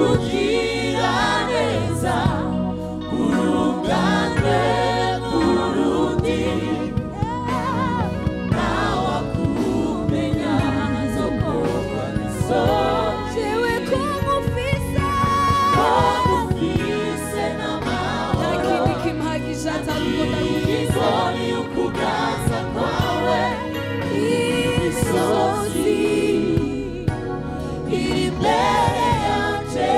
Ukugira neza urungane kurundi nawe akumenya zokorwa n'isoni Jewe kumufise kumufise n'amahoro nta kindi kimpagije atari uko ndagufise isoni ukugaza kwawe imisozi iri imbere yanje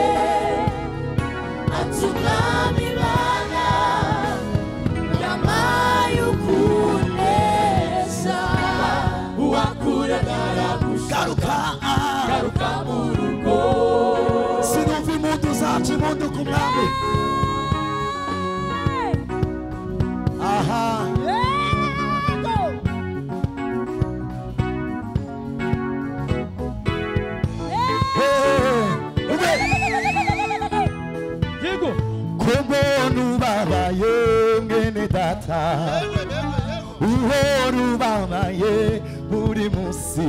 ati umwami Imana yampaye ukunesha uwakure naragushaka Garuka garuka mu rugo sinumva impundu zacu impundu ku mwami aha Yego ube Yego. Kumbona ubabaye mwene data uhora ubabaye buri munsi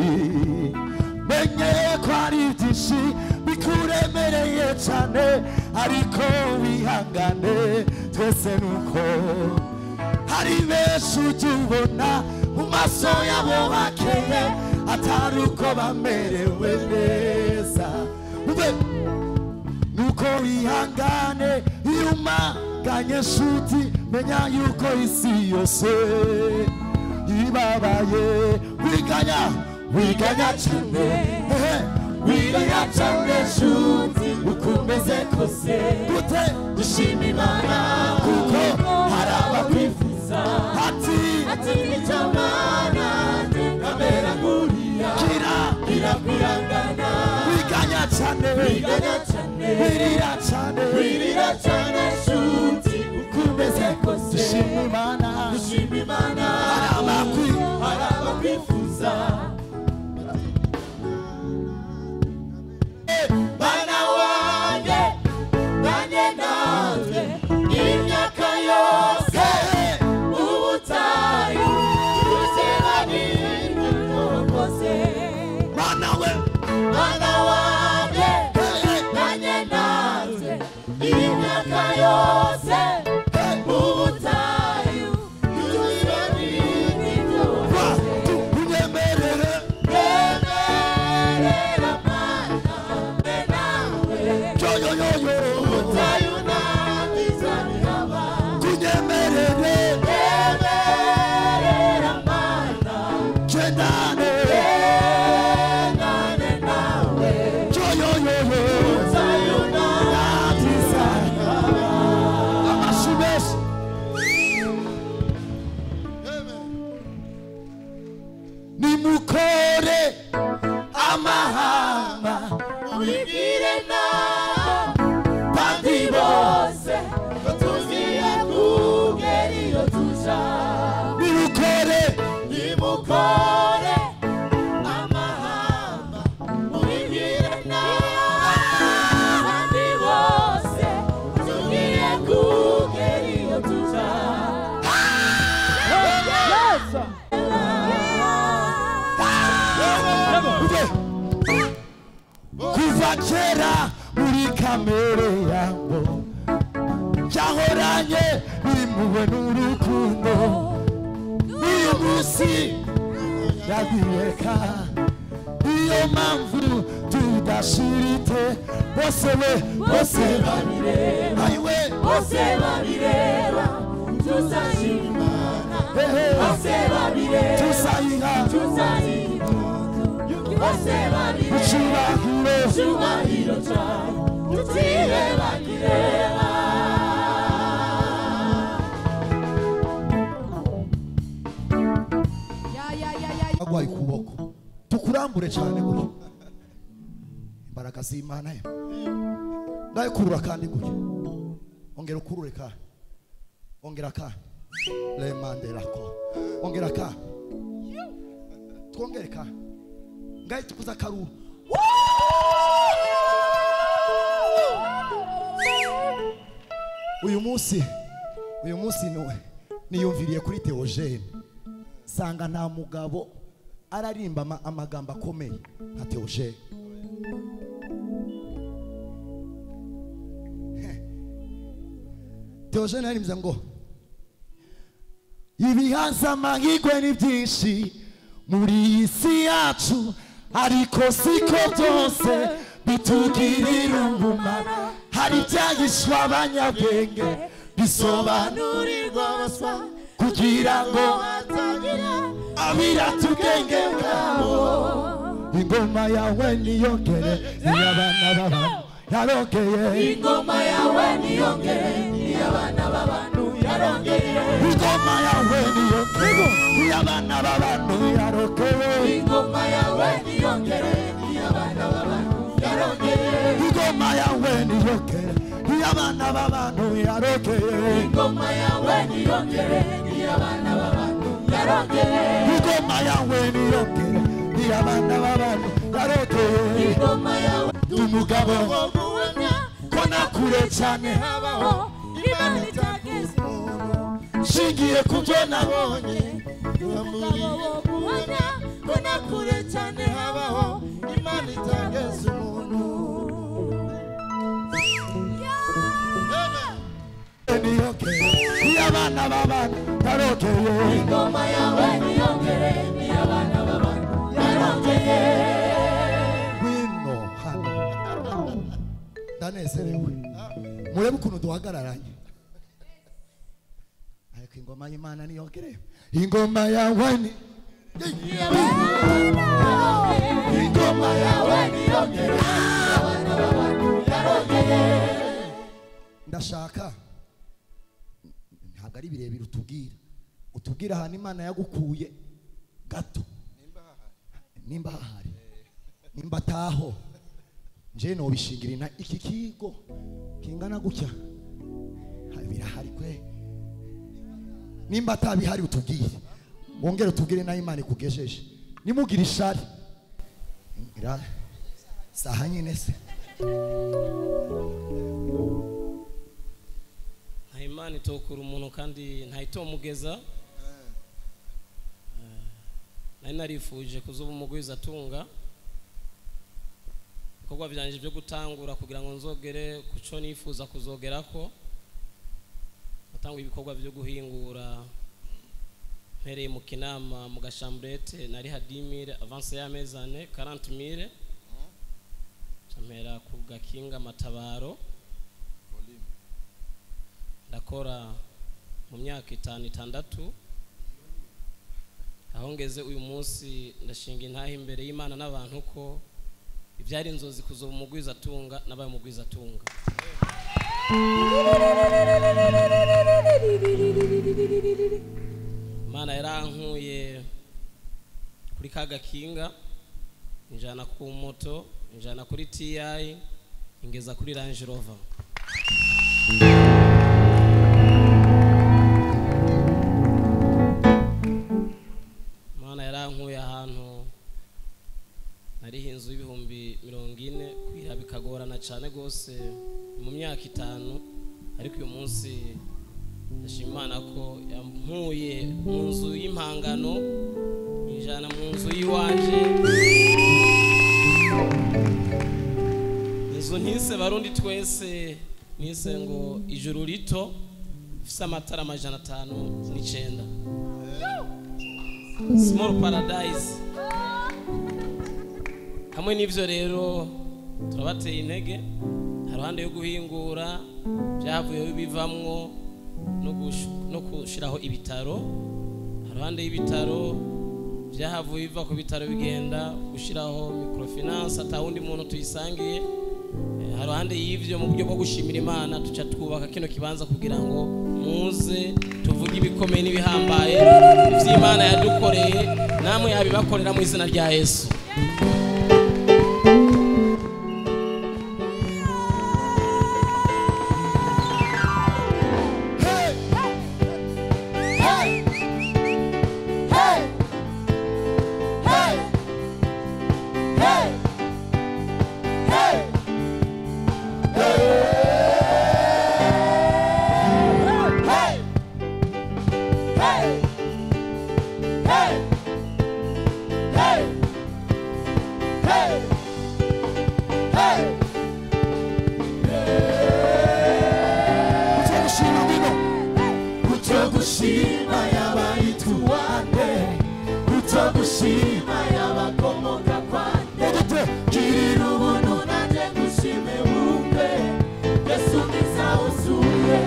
menye ko ari byinshi bikuremereye cyane ariko wihangane twese nuko hari benshi ujya ubona mu maso yabo bakeye atari uko bamerewe neza ube nuko wihangane iyo umaganye nshuti menya yuko isi yose ibabaye wiganya wiganya cyane ehe, wirira cyane nshuti uko umeze kose gute dushima Imana kuko hari abakwifuza ati ati nicyo Mana nkamera nkuriya kira birakwihangana wiganya cyane wiganya cyane wirira cyane wirira cyane nshuti uko umeze kose dushima Imana dushima Imana hari abakwi hari abakwifuza Bana wanjye nanjye natwe imyaka yose ubutayu tuzebanirwe twakoze Mana we Bana wanjye nanjye natwe imyaka yose ubutayu tuzebanirwe twakoze unyemerere Emerera Mana be nawe yoyoyoyo ubutayu ntabizabihaba kunyemerere Emerera Mana kendane endane nawe yoyoyoyo ubutayu ntabizabihaba amashyi menshi nimukore amahama Ubibwire n'abandi bose ko tugiye kugera iyo tuja nimukore nimukore amahama ubibwire n'abandi bose tugiye kugera iyo tuja Yes. Uje. Kuva kera muri kamere yabo cyahoranye n'impuhwe n'urukundo uyu munsi yabireka niyo mpamvu tudashirite bose we bose babireba ayiwe bose babireba tuzashima Imana hehe bose babireba tuzayiha tuzayiha bose babireba icyubahiro icyubahiro cyawe tutihebagireba Ya ya ya ya agwaye ukuboko tukurambure cyane gutya imbaraga z'Imana ye ngaye kurura kandi gutya ongera ukurure kandi ongera kandi lemanderako ongera kandi twongere kandi ngaye tukuza akaruru uyu munsi niyumviriye kuri Theogene sanga nta mugabo ararimba amagambo akomeye nka Theogene. Theogene yaririmbye ngo ibihanze amahirwe ni byinshi muri iyi si yacu, ariko siko byose bitugirira umumaro. Hari ibyahishwe abanyabwenge bisobanurirwa abaswa, kugira ngo abirata ubwenge bwabo. Ingoma yawe niyongere, iy'abana b'abantu yarongeye. Ingoma yawe niyongere, iy'abana b'abantu yarongeye. Ingoma yawe niyongere, iy'abana b'abantu yarongeye. Ingoma yawe niyongere, iy'abana b'abantu yarongeye. Ingoma yawe niyongere, iy'abana b'abantu yarongeye. Ingoma yawe niyongere, iy'abana b'abantu yarongeye. Ingoma yawe niyongere, iy'abana b'abantu yarongeye. Ingoma yawe Umugabo ko nakure cyane habaho Imana itageze nshingiye ku byo nabonye. Umugabo guhamya ko nakure cyane habaho Imana itageze umuntu. Niyongere, iy'abana b'abantu yarongeye. Ingoma yawe niyongere, iy'abana b'abantu yarongeye. Ngwino hano, ndanezerewe. Murebe ukuntu duhagararanye. Ariko ingoma y'Imana niyongere. Ingoma yawe ni Ingoma yawe niyongere, iy'abana b'abantu yarongeye. Ndashaka ntabwo ari birebire, utubwira ahantu Imana yagukuye gato, nimba hahari, nimba ataho nje nobishingira ina iki kigo kingana gutya birahari kwe. Nimba atabihari utubwire, wongere utubwire nayo Imana ikugejeje. Nimugire ishari saha nyine se. Nta Imana itokura umuntu kandi ntayitomugeza. Nari narifuje kuzoba umugwiza atunga. Ibikorwa byanje byo gutangura kugira ngo nzogere kuco nifuza kuzogerako. Natanga ibikorwa byo guhingura mpereye mu Kinama mu gashambrete nari hadimire avance y'amezi ane 40000, mpera ku Gakinga Matabaro ndakora mu myaka 5 6. Aho ngeze uyu munsi ndashinga intahe imbere y'Imana n'abantu ko ibyari inzozi kuzoba umugwiza atunga nabaye umugwiza atunga. Imana yarankuye kuri ka Gakinga, injana ku moto, injana kuri TI, ingeza kuri Range Rover. Imana yarankuye ahantu nariho inzu y'ibihumbi 40 kwira bikagorana cyane gose mu myaka 5, ariko uyu munsi ndashima Imana ko yampuye mu nzu y'impangano injana mu nzu y'iwanje. Inzu ntise Barundi twese, nise ngo ijuru rito ifise amatara 509, small paradise. Hamwe n'ivyo rero turabateye intege haruhande yo guhingura byavuye bivamwo no gushiraho ibitaro. Haruhande y'ibitaro byahavuye biva ku bitaro bigenda gushiraho microfinance atawundi muntu tuyisangiye. Haruhande y'ivyo mu buryo bwo gushimira Imana tuca twubaka kino kibanza kugira ngo muze tuvuge ibikomeye n'ibihambaye ivy'Imana yadukoreye, namwe yabibakorera mu izina rya Yesu. Hey! Hey! Hey! Hey! Hey! Hey! Hey! Hey! Hey! Utagushima yabayituwane, utagushima yabakomoka kwande. Girira ubuntu nanjye ngushime wumve, Yesu mwiza wuzuye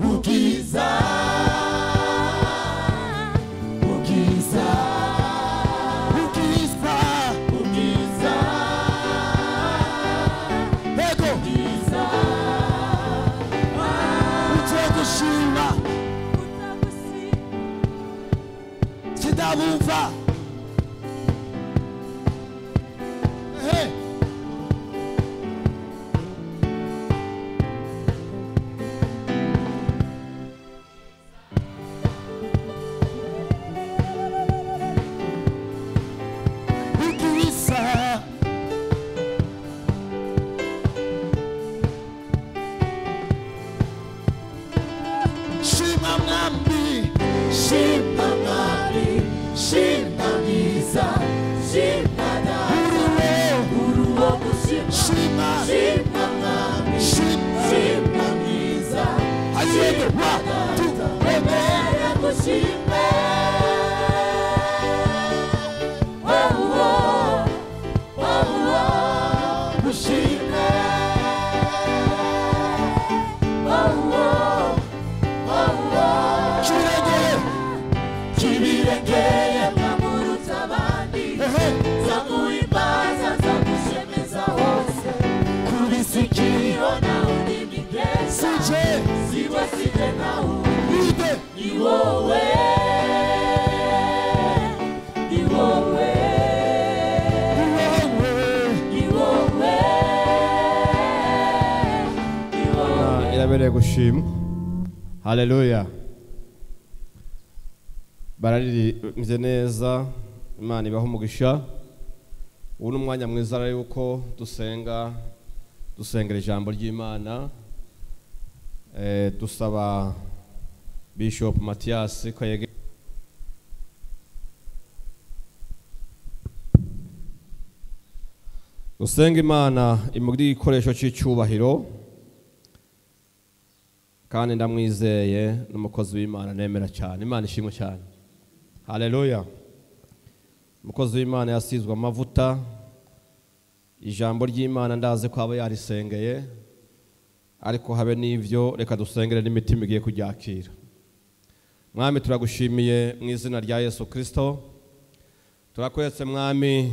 ubwiza, ubwiza, Ubwiza, ubwiza, ego, ubwiza. Utagushima, sindabumva. Ehe. Ubwiza, shima mwami, Shima mwami, shima mwiza, shima data, uruwo, uruwo gushima. Shima, Shima mwami, shima, shima mwiza, ayego, wa, tu, emera gushime. Oh, oh, oh, oh, gushime. Oh, oh, oh, oh. Kiregeye, Kibirengeye nkamuruta abandi, ehe, nzaguhimbaza, nzagushemeza hose. Kubisikiriho nawe unimigeza, sije, siwe sije nawe undi, ide, ni wowe, ni wowe, wowe, ni wowe, ni wowe. Irabereye gushimwa. Haleluya. Bararirimbye neza, Imana ibaha umugisha. Ubu ni umwanya mwiza rero yuko dusenga, dusengera ijambo ry'Imana. Dusaba Bishop Mathias ko yege dusenga Imana imugire igikoresho cy'icyubahiro, kandi ndamwizeye n'umukozi w'Imana nemera cyane. Imana ishimwe cyane. Haleluya. Umukozi w'Imana yasizwe amavuta, ijambo ry'Imana ndazi ko aba yarisengeye, ariko habe n'ivyo reka dusengere n'imitima igiye kuryakira. Mwami, turagushimiye mu izina rya Yesu Kristo. Turakwetse Mwami,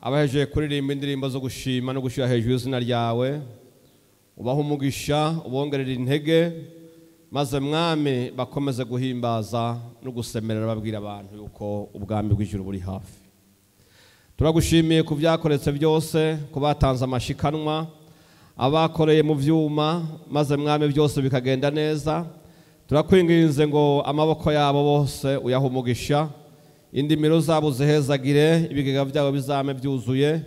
abahejeje kuririmba indirimbo zo gushima no gushyira hejuru izina ryawe, ubaha umugisha, ubongerera intege, maze Mwami bakomeze guhimbaza no gusemerera babwira abantu yuko ubwami bw'ijuru buri hafi. Turagushimiye ku byakoretse byose, ku batanze amashikanwa, abakoreye mu vyuma, maze Mwami byose bikagenda neza. Turakwinginze ngo amaboko yabo bose uyahe umugisha, indimiro zabo zihezagire, ibigega byabo bizame byuzuye,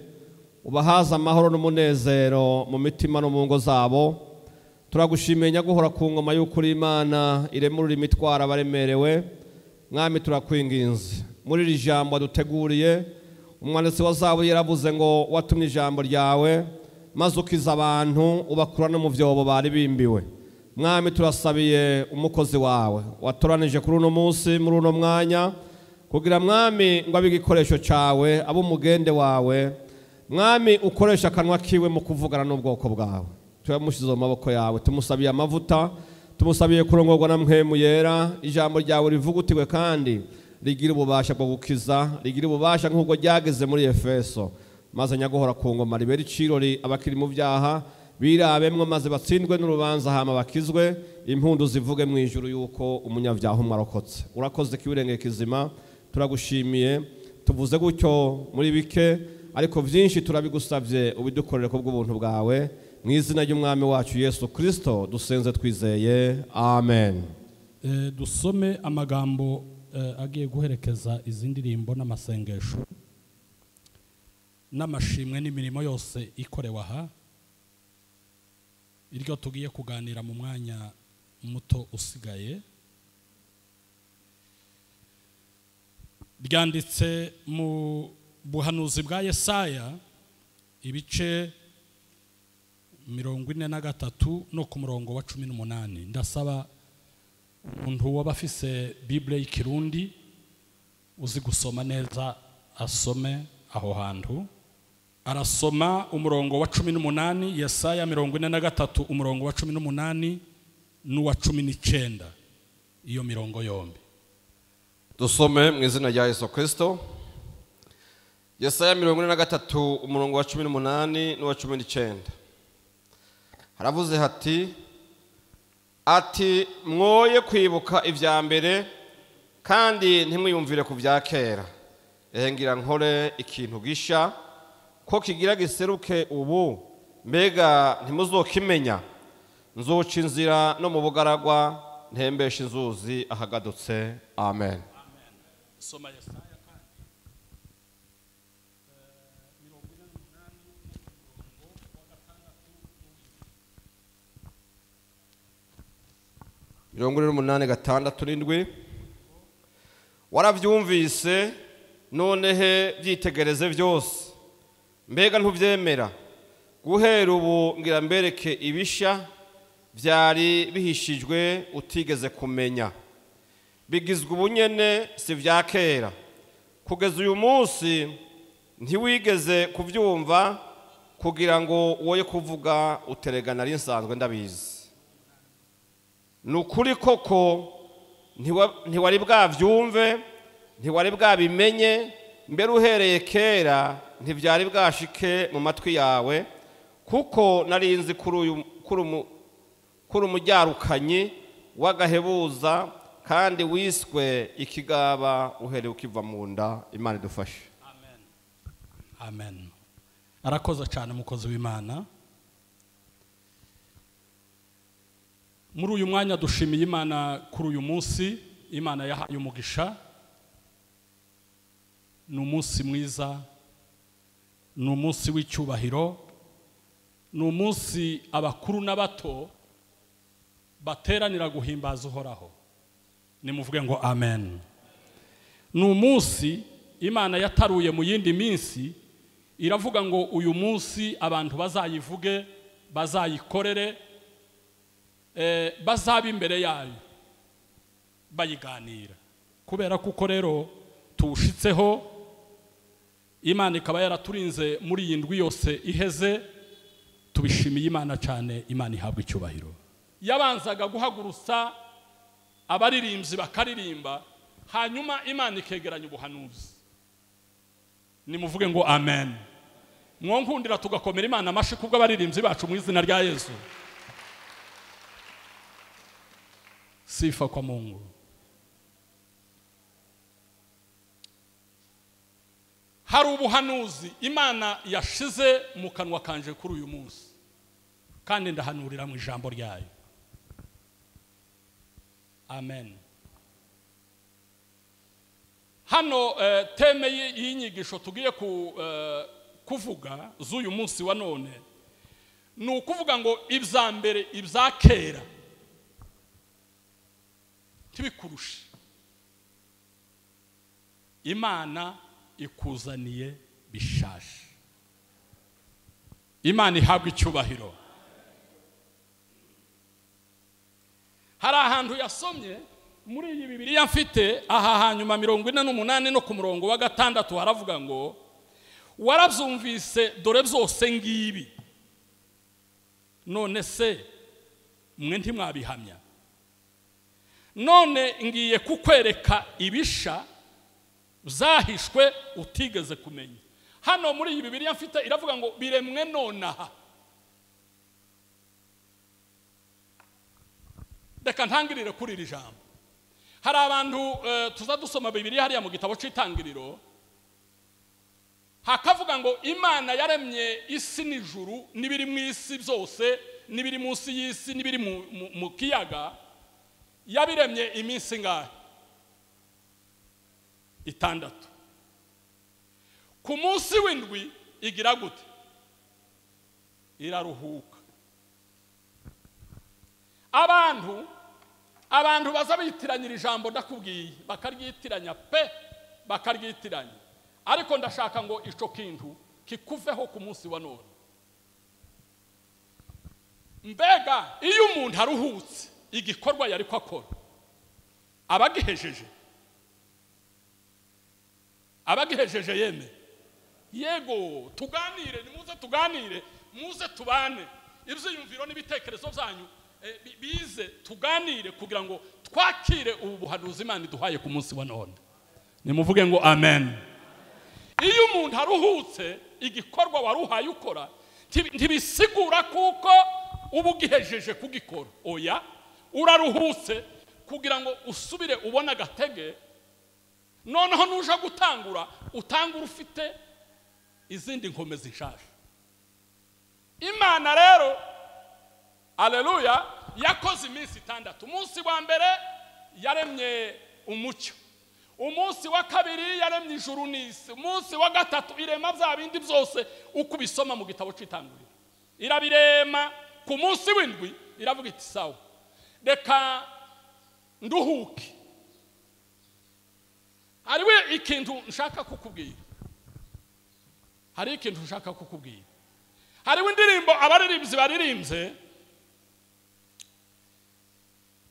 ubahaze amahoro n'umunezero mu mitima no mu ngo zabo. Turagushimiye nyaguhora ku ngoma y'ukuri Imana iremurura imitwaro abaremerewe. Mwami, turakwinginze muri iri jambo waduteguriye. Umwanditsi wa Zaburi yaravuze ngo watumye ijambo ryawe maze ukiza abantu, ubakura no mu vyobo bari bimbiwe. Mwami, turasabiye umukozi wawe watoranije kuri uno munsi, muri uno mwanya, kugira Mwami ngo abe igikoresho cyawe, abe umugende wawe. Mwami, ukoresha akanwa kiwe mu kuvugana n'ubwoko bwawe. Turamushyize mu maboko yawe, tumusabiye amavuta, tumusabiye kurongorwa na mpwemu yera. Ijambo ryawe rivugutiwe kandi rigira ububasha bwo gukiza, rigira ububasha nk'ubwo ryageze muri Efeso, maze nyaguhora ku ngoma ribere icirori abakiri mu byaha birabemwo, maze batsindwe n'urubanza hama bakizwe, impundu zivuge mu ijuru yuko umunyabyaha umwe arokotse. Urakoze kiwirengeye kizima, turagushimiye. Tuvuze gutyo muri bike, ariko byinshi turabigusabye ubidukorere ku bw'ubuntu bwawe. Mu izina ry'Umwami wacu Yesu Kristo dusenze twizeye, amen. Dusome amagambo agiye guherekeza izi ndirimbo n'amasengesho n'amashimwe n'imirimo yose ikorewe aha, iryo tugiye kuganira mu mwanya muto usigaye. Ryanditse mu buhanuzi bwa Yesaya ibice 43 no ku murongo wa 18. Ndasaba Umuntu waba afise Bible y'ikirundi uzi gusoma neza asome aho hantu. Arasoma umurongo wa 18, Yesaya 43 umurongo wa 18 n'uwa 19, iyo mirongo yombi. Dusome mu izina rya Yesu Kristo. Yesaya 43 umurongo wa 18 n'uwa 19. Haravuze hati ati mwoye kwibuka ivya mbere kandi ntimwiyumvire ku vya kera. Ehe ngira nkore ikintu gisha ko kigira giseruke ubu, mbega ntimuzokimenya. Nzoca inzira no mu bugaragwa, ntembesha inzuzi ahagadutse. Amen. Soma Yesaya kandi 48 6 7. Waravyumvise none he byitegereze byose, mbega ntuvyemera. Guhera ubu ngira mbereke ibisha byari bihishijwe utigeze kumenya, bigizwe ubunyene si vya kera. Kugeza uyu munsi ntiwigeze kuvyumva, kugira ngo woye kuvuga uteregana ari nsanzwe ndabizi. Nukuri koko ntiwari bwavyumve, ntiwari bwabimenye, mbere uhereye kera ntivyari bwashike mu matwi yawe, kuko narinzi kuri umujyarukanyi w'agahebuza kandi wiswe ikigaba uhereye ukiva mu nda. Imana idufashe. Amen. Amen. Arakoze cyane umukozi w'Imana. Muri uyu mwanya dushimiye Imana kuri uyu munsi Imana yahaye umugisha. Ni umunsi mwiza, ni umunsi w'icyubahiro, ni umunsi abakuru n'abato bateranira guhimbaza Uhoraho. Nimuvuge ngo amen. Ni umunsi Imana yataruye mu yindi minsi, iravuga ngo uyu munsi abantu bazayivuge, bazayikorere, bazaba imbere yayo bayiganira. Kubera kuko rero tuwushitseho, Imana ikaba yaraturinze muri iyi ndwi yose iheze, tubishimiye Imana cyane. Imana ihabwa icyubahiro. Yabanzaga guhagurutsa abaririmbyi bakaririmba, hanyuma Imana ikegeranya ubuhanuzi. Nimuvuge ngo amen. Mwonkundira tugakomera Imana amashi kubwo abaririmbyi bacu mu izina rya Yesu. Sifa kwa Mungu. Hari ubuhanuzi Imana yashize mu kanwa kanje kuri uyu munsi, kandi ndahanurira mu ijambo ryayo. Amen. Hano teme y'inyigisho tugiye kuvuga z'uyu munsi wa none ni ukuvuga ngo ibya mbere ibya kera ntibikurushe. Imana ikuzaniye bishasha. Imana ihabwa icyubahiro. Hari ahantu yasomye muri iyi Bibiliya mfite aha hanyuma 48 no ku murongo wa 6 haravuga ngo warabyumvise dore byose ngibi, none se mwe ntimwabihamya. None ngiye kukwereka ibisha zahishwe utigeze kumenya. Hano muri iyi Bibiliya mfite iravuga ngo biremwe nonaha. Reka ntangirire kuri iri jambo. Hari abantu tuza dusoma Bibiliya hariya mu gitabo cy'itangiriro, hakavuga ngo Imana yaremye isi n'ijuru n'ibiri mu isi byose n'ibiri munsi y'isi n'ibiri mu kiyaga, yabiremye iminsi ingahe? 6. Ku munsi w'indwi igira gute? Iraruhuka. Abantu baza bitiranyira ijambo ndakubwiye, bakaryitiranya pe, bakaryitiranya. Ariko ndashaka ngo ico kintu kikuveho ku munsi wa none. Mbega iyo umuntu aruhutse igikorwa yari ko akora, Abagihejeje, abagihejeje yeme yego, tuganire, nimuze tuganire, muze tubane ibyiyumviro n'ibitekerezo byanyu, bize tuganire kugira ngo twakire ubu buhanuzi Imana iduhaye ku munsi wa none. Nimuvuge ngo amen. Iyo umuntu aruhutse igikorwa waruhaye ukora, ntibisigura kuko uba ugihejeje kugikora. Oya, uraruhutse kugira ngo usubire ubone agatege, noneho nuja gutangura utangura ufite izindi nkomezi nshasha. Imana rero, aleluya, yakoze iminsi 6. Umunsi wa mbere yaremye umucyo, umunsi wa kabiri yaremye ijuru n'isi, umunsi wa gatatu irema bya bindi byose uko ubisoma mu gitabo cy'itanguriro, irabirema. Ku munsi w'indwi iravuga iti sawa, reka nduhuke. Hariwe ikintu nshaka kukubwira, hari ikintu nshaka kukubwira. Hariwe indirimbo abaririmbyi baririmbye,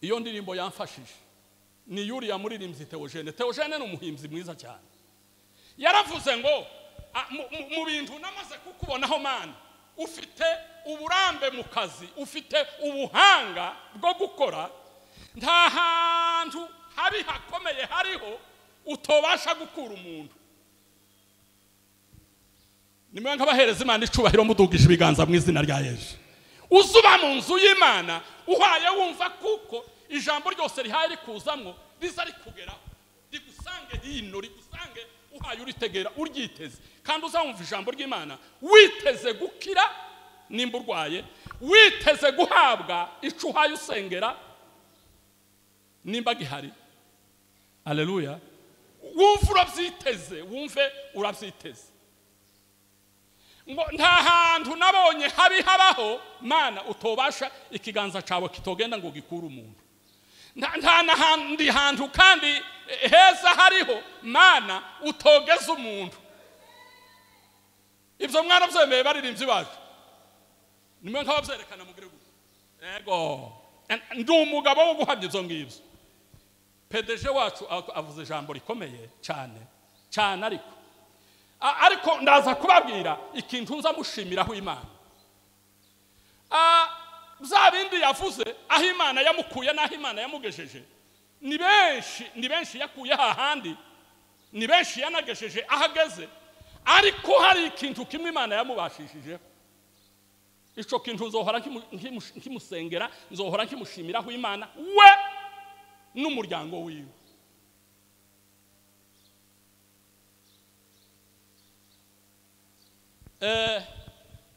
iyo ndirimbo yamfashije ni yuriya muririmbyi Theogene. Theogene ni umuhimbyi mwiza cyane. Yaravuze ngo mu bintu namaze kukubonaho Mana, ufite uburambe mu kazi, ufite ubuhanga bwo gukora, nta hantu habi hakomeye hariho utobasha gukura umuntu. Nimwe nkabahereza Imana icubahiro, mudugije ibiganza mu izina rya Yesu. Uzuba mu nzu y'Imana uhaye wumva kuko ijambo ryose rihaye rikuzamwo riza rikugeraho, rigusange hino, rigusange uhaye uritegera uryiteze. Kandi uzamva ijambo ry'Imana witeze gukira nimba urwaye, witeze guhabwa ico uhaye usengera nimba gihari. Haleluya. Wumve urabyiteze, wumve urabyiteze. Ngo nta hantu nabonye habi habaho Mana utobasha ikiganza cyawe kitogenda ngo gikure umuntu. Nta n'ahandi hantu kandi heza hariho Mana utogeza umuntu. Ibyo mwana byemeye baririmbyi bacu, nimwe nk'ababyerekana mugire gutya. Yego, ndi umugabo wo guhamya ibyo ngibyo. PDG wacu avuze ijambo rikomeye cyane cyane, ariko ndaza kubabwira ikintu nza mushimiraho Imana. Bya bindi yavuze aho Imana yamukuye n'aho Imana yamugejeje, ni benshi, ni benshi yakuye hahandi, ni benshi yanagejeje ahageze, ariko hari ikintu kimwe Imana yamubashishije. Ico kintu nzohora nkimusengera, nzohora nkimushimiraho Imana we n'umuryango wiwe.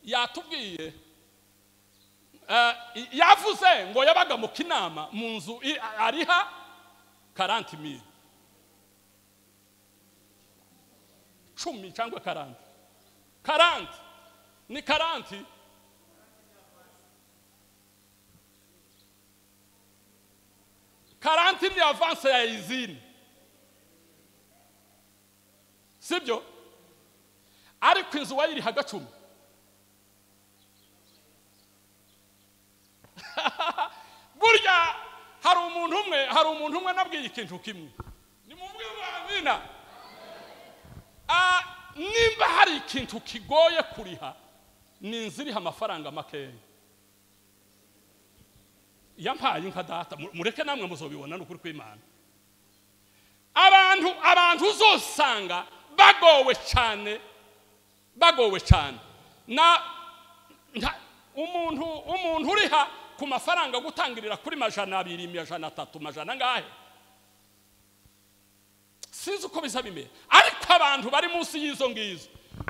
Yatubwiye, yavuze ngo yabaga mu Kinama mu nzu ariha 40,000, 10 cyangwa 40, 40 ni 40. 40 ni avance ya izini, sibyo? Ariko inzu wayiriha 10. Burya hari umuntu umwe nabwiye ikintu kimwe, nimubwiye amina. Nimba hari ikintu kigoye kuriha ni inzu iriha amafaranga makeya. Yampaye inka data, mureke namwe muzobibona n'ukuri kw'Imana. Abantu uzosanga bagowe cyane, bagowe cyane. Na umuntu uriha ku mafaranga gutangirira kuri 200, 300, 100 ngahe, sinzi uko biza bimera, ariko abantu bari munsi y'izo ngizo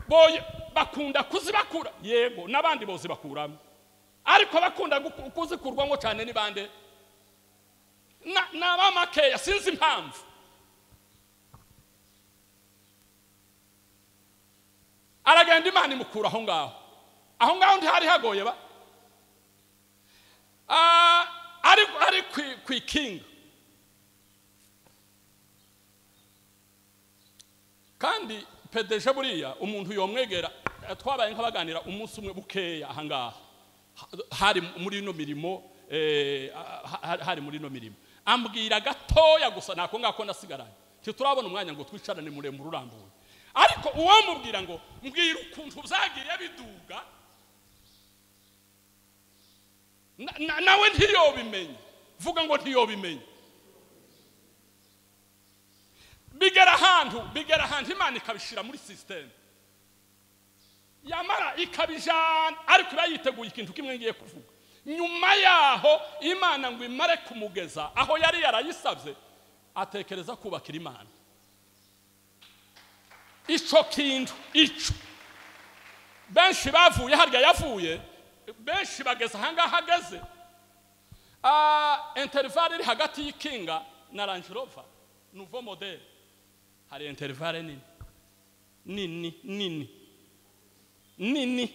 boye bakunda kuzibakura. Yego, n'abandi bose bakuramo, ariko bakunda kuzikurwamo cyane ni bande? N'abamakeya, sinzi impamvu. Aragenda Imana imukura aho ngaho. Aho ngaho ntihari hagoye ba, ari kwikinga. Kandi PDG buriya umuntu yomwegera, twabaye nk'abaganira umunsi umwe bukeya aha ngaha, hari muri ino mirimo hari muri no mirimo ambwira gatoya gusa nako ngako nasigaranye ntiturabona umwanya ngo twicarane muremure urambuye ariko uwamubwira ngo mbwira ukuntu byagiriye biduga nawe ntiyobimenye vuga ngo ntiyobimenye bigera ahantu Imana ikabishira muri system yamara ikabijana ariko iba yiteguye ikintu kimwe ngiye kuvuga nyuma yaho Imana ngo imare kumugeza aho yari yarayisabye atekereza kubakira Imana ico kintu ico benshi bavuye harya yavuye benshi bageze ahangaha ageze intervalle iri hagati y'ikinga na Range Rover nouveau modèle hari intervalle nini nini nini nini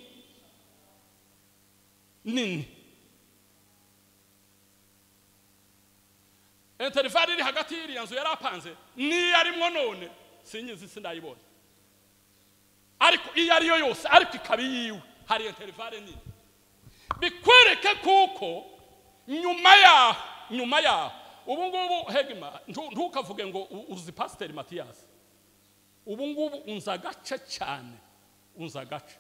nini intervalle iri hagati y'iriya nzu yarapanze niyo arimwo none sinyizi sindayibona ariko iyo ariyo yose ariko ikaba iyiwe hari intervalle nini bikwereke kuko nyuma yaho ubu ngubu hegima ntukavuge ngo uzi Pasiteri Matiyasi ubu ngubu unza agace cyane unza agace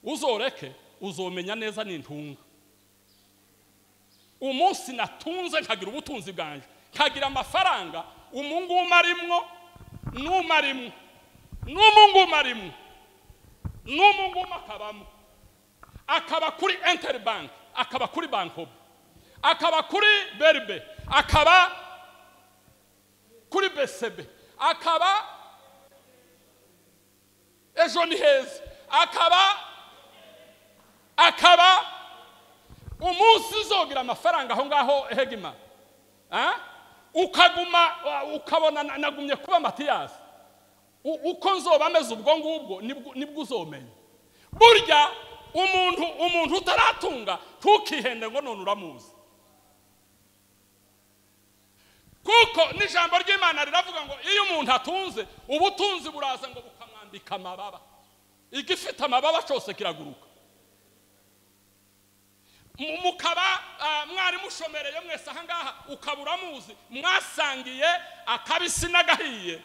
uzoreke uzomenya neza n'intunga umunsi natunze nkagira ubutunzi bwanje nkagira amafaranga umunguma arimwo n'umarimwo n'umunguma arimwo n'umunguma akabamo akaba kuri Interbank akaba kuri Bankob akaba kuri Berbe akaba kuri BCB akaba ejo ni heza akaba umunsi uzogira amafaranga aho ngaho hegima ukaguma ukabona nagumye kuba Matiyasi uko nzoba ameze ubwo ngubwo nibwo uzomenya burya umuntu utaratunga ntukihende ngo none uramuzi kuko n'ijambo ry'Imana riravuga ngo iyo umuntu atunze ubutunzi buraza ngo bukamwambika amababa igifite amababa cyose kiraguruka mukaba mwari mushomereye mwese ahangaha ukabura muzi mwasangiye akabisi n'agahiye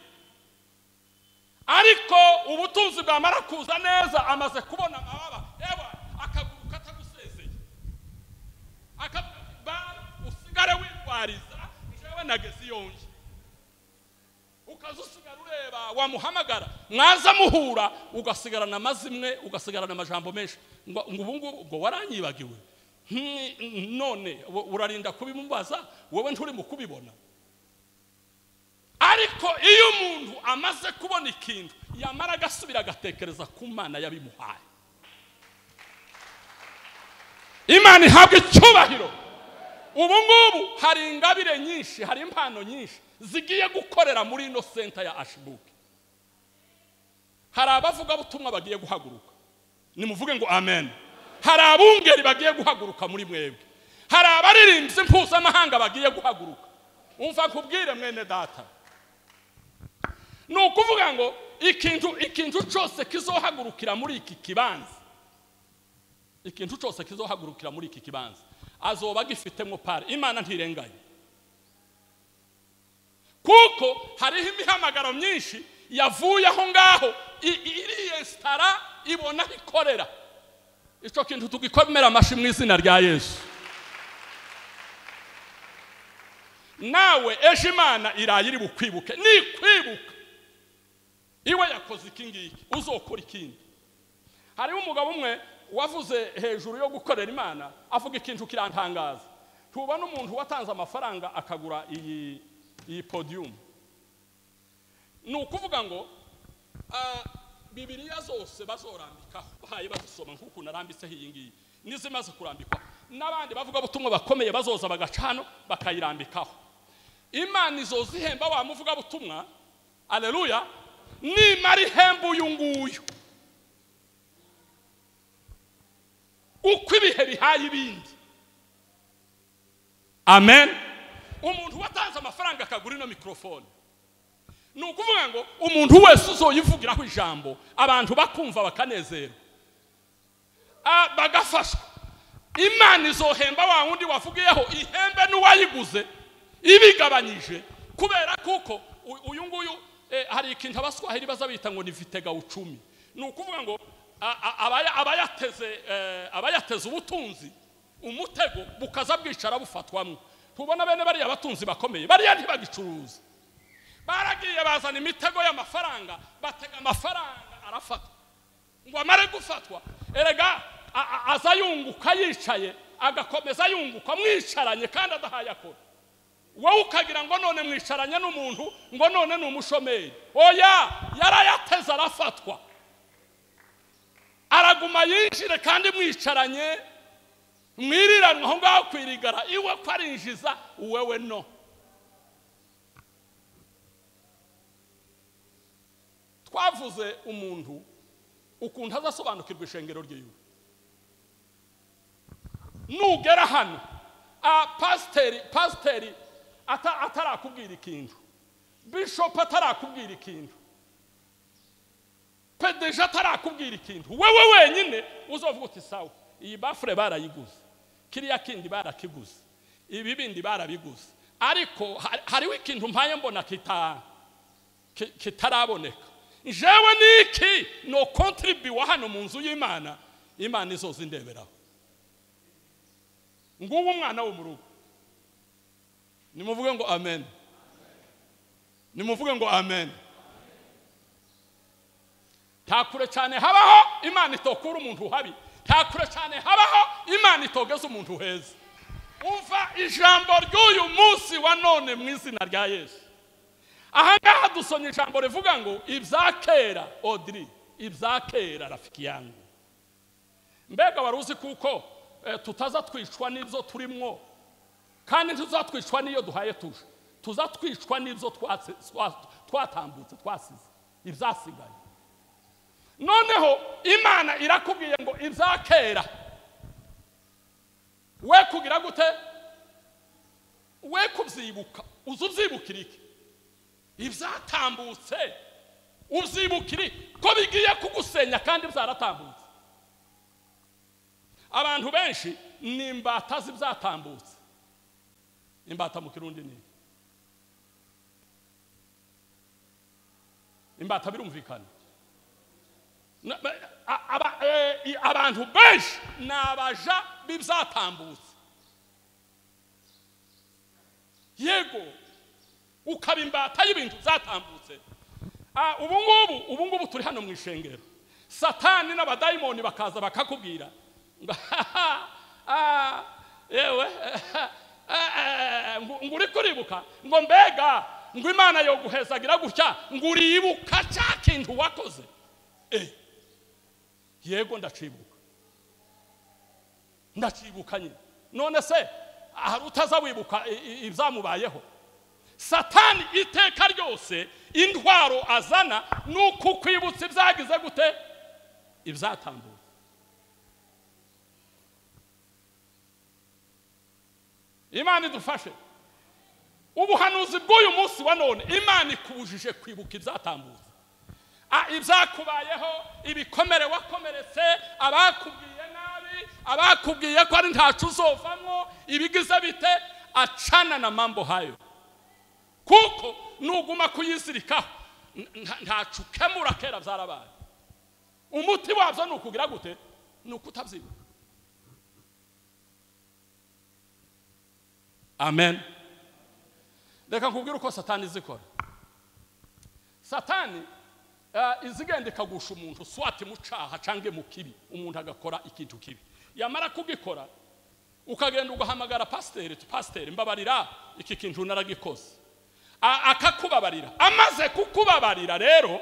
ariko ubutunzi bwamara kuza neza amaze kubona amababa ewa akaguruka atagusezeye akavuga usigare wirwariza jewe nageze iyonje ukaza usigara ureba wamuhamagara mwaza muhura ugasigarana amazimwe ugasigarana amajambo menshi ngo ubu ngubu ngo waranyibagiwe none urarinda kubimubaza wowe nturi mu kubibona ariko iyo umuntu amaze kubona ikintu yamara agasubira agatekereza ku Mana yabimuhaye Imana ihabwa icyubahiro ubu ngubu hari ingabire nyinshi hari impano nyinshi zigiye gukorera muri ino senta ya Ashibuke hari abavugabutumwa bagiye guhaguruka nimuvuge ngo amen hari abungeri bagiye guhaguruka muri mwebwe hari abaririmbyi mpuzamahanga bagiye guhaguruka umva nkubwire mwene data ni ukuvuga ngo ikintu cyose kizohagurukira muri iki kibanza ikintu cyose kizohagurukira muri iki kibanza azoba gifitemo pare Imana ntirenganye kuko hariho imihamagaro myinshi yavuye aho ngaho iriyesitara ibona ikorera icyo kintu tugikomera amashi mu izina rya Yesu nawe ejo Imana iraye iri bukwibuke nikwibuka iwe yakoze iki ngiki uzokora ikindi hariho umugabo umwe wavuze hejuru yo gukorera Imana avuga ikintu kirantangaza tubona umuntu watanze amafaranga akagura iyi podium ni ukuvuga ngo Bibiliya zose bazorambikaho bahaye bazisoma nk'uko narambitseho iyi ngiyi n'izimaze kurambikwa n'abandi bavuga butumwa bakomeye bazoza bagaca hano bakayirambikaho Imana izoza ihemba wa muvuga butumwa aleluya nimara ihemba uyu nguyu uko ibihe bihaye ibindi amen umuntu watanze amafaranga akagura ino mikrofone ni ukuvuga ngo umuntu wese uzoyivugiraho ijambo abantu bakumva bakanezerwa bagafashwa Imana izohemba wa wundi wavugiyeho, ihembe n'uwayiguze ibigabanyije, kubera kuko uyu nguyu hari ikintu abaswahili baza bita ngo ni vitega uchumi. Ni ukuvuga ngo abayateze ubutunzi umutego bukaza bwicara bufatwamwo. Tubona bene bariya abatunzi bakomeye bariya ntibagicuruza, baragiye bazana imitego y'amafaranga, batega amafaranga arafatwa. Ngo amare gufatwa, erega aza yunguka yicaye, agakomeza yunguka mwicaranye kandi adahaye akora. Wowe ukagira ngo none mwicaranye n'umuntu ngo none ni umushomeri. Oya, yarayateze arafatwa, araguma yinjire kandi mwicaranye, mwiriranwa aho ngaho kwirigara iwe ko arinjiza wewe no. Twavuze umuntu ukuntu azasobanukirwa ishengero ryiwe. Nugera hano pasiteri atarakubwira ikintu, bishop atarakubwira ikintu, pedeje atarakubwira ikintu, wewe wenyine uzovuga uti sawa, iyi bafure barayiguze, kiriya kindi barakiguze, ibi bindi barabiguze, ariko hariho ikintu mpaye mbona kitaraboneka. Jewe niki no contribute hano mu nzu y'Imana, Imana izoza indeberaho. Nguwo umwana wo mu rugo. Nimuvuge ngo amen. Nimuvuge ngo amen. Nta kure cyane habaho Imana itokura umuntu habi, nta kure cyane habaho Imana itogeza umuntu heza. Umva ijambo ry'uyu munsi wa none mu izina rya Yesu. Aha ngaha dusomye ijambo rivuga ngo ibya kera Audrey, ibya kera rafiki yangu. Mbega wari uzi kuko tutaza twicwa n'ibyo turimwo, kandi ntituzatwicwa n'iyo duhaye tuje, tuzatwicwa n'ibyo twatambutse, twasize, ibyasigaye. Noneho Imana irakubwiye ngo ibya kera we kugira gute, we kubyibuka. Uzubyibukira iki? Ibyatambutse ubyibukire ko bigiye kugusenya kandi byaratambutse. Abantu benshi ni imbata z'ibyatambutse. Imbata mu Kirundi ni imbata, birumvikana. Abantu benshi ni abaja b'ibyatambutse. Yego, ukaba imbata y'ibintu byatambutse. Ubu ngubu turi hano mu ishengero, Satani n'abadayimoni bakaza bakakubwira ngo yewe ngo uri kuribuka, ngo mbega ngo Imana yo guhezagira gutya, ngo uribuka cya kintu wakoze. Yego ndacibuka, ndacibuka nyine. None se hari utazawibuka ibyamubayeho? Satani iteka ryose intwaro azana nuko kwibutsa ibyagize gute, ibyatambutse. Imana idufashe. Ubuhanuzi bw'uyu munsi wa none, Imana ikubujije kwibuka ibyatambutse, ibyakubayeho, ibikomere wakomeretse, abakubwiye nabi, abakubwiye ko ari ntacu uzovamwo, ibigize bite, acana na mambo hayo. Kuko nuguma kuyizirikaho ntacu ukemura, kera byarabaye. Umuti wabyo ni ukugira gute? Ni ukutabyibuka. Amen. Reka nkubwire uko Satani izikora. Satani izigenda ikagusha umuntu swati mu caha cange mu kibi, umuntu agakora ikintu kibi. Yamara kugikora ukagenda ugahamagara pasiteri, pasiteri mbabarira iki kintu naragikoze. Akakubabarira. Amaze kukubabarira rero,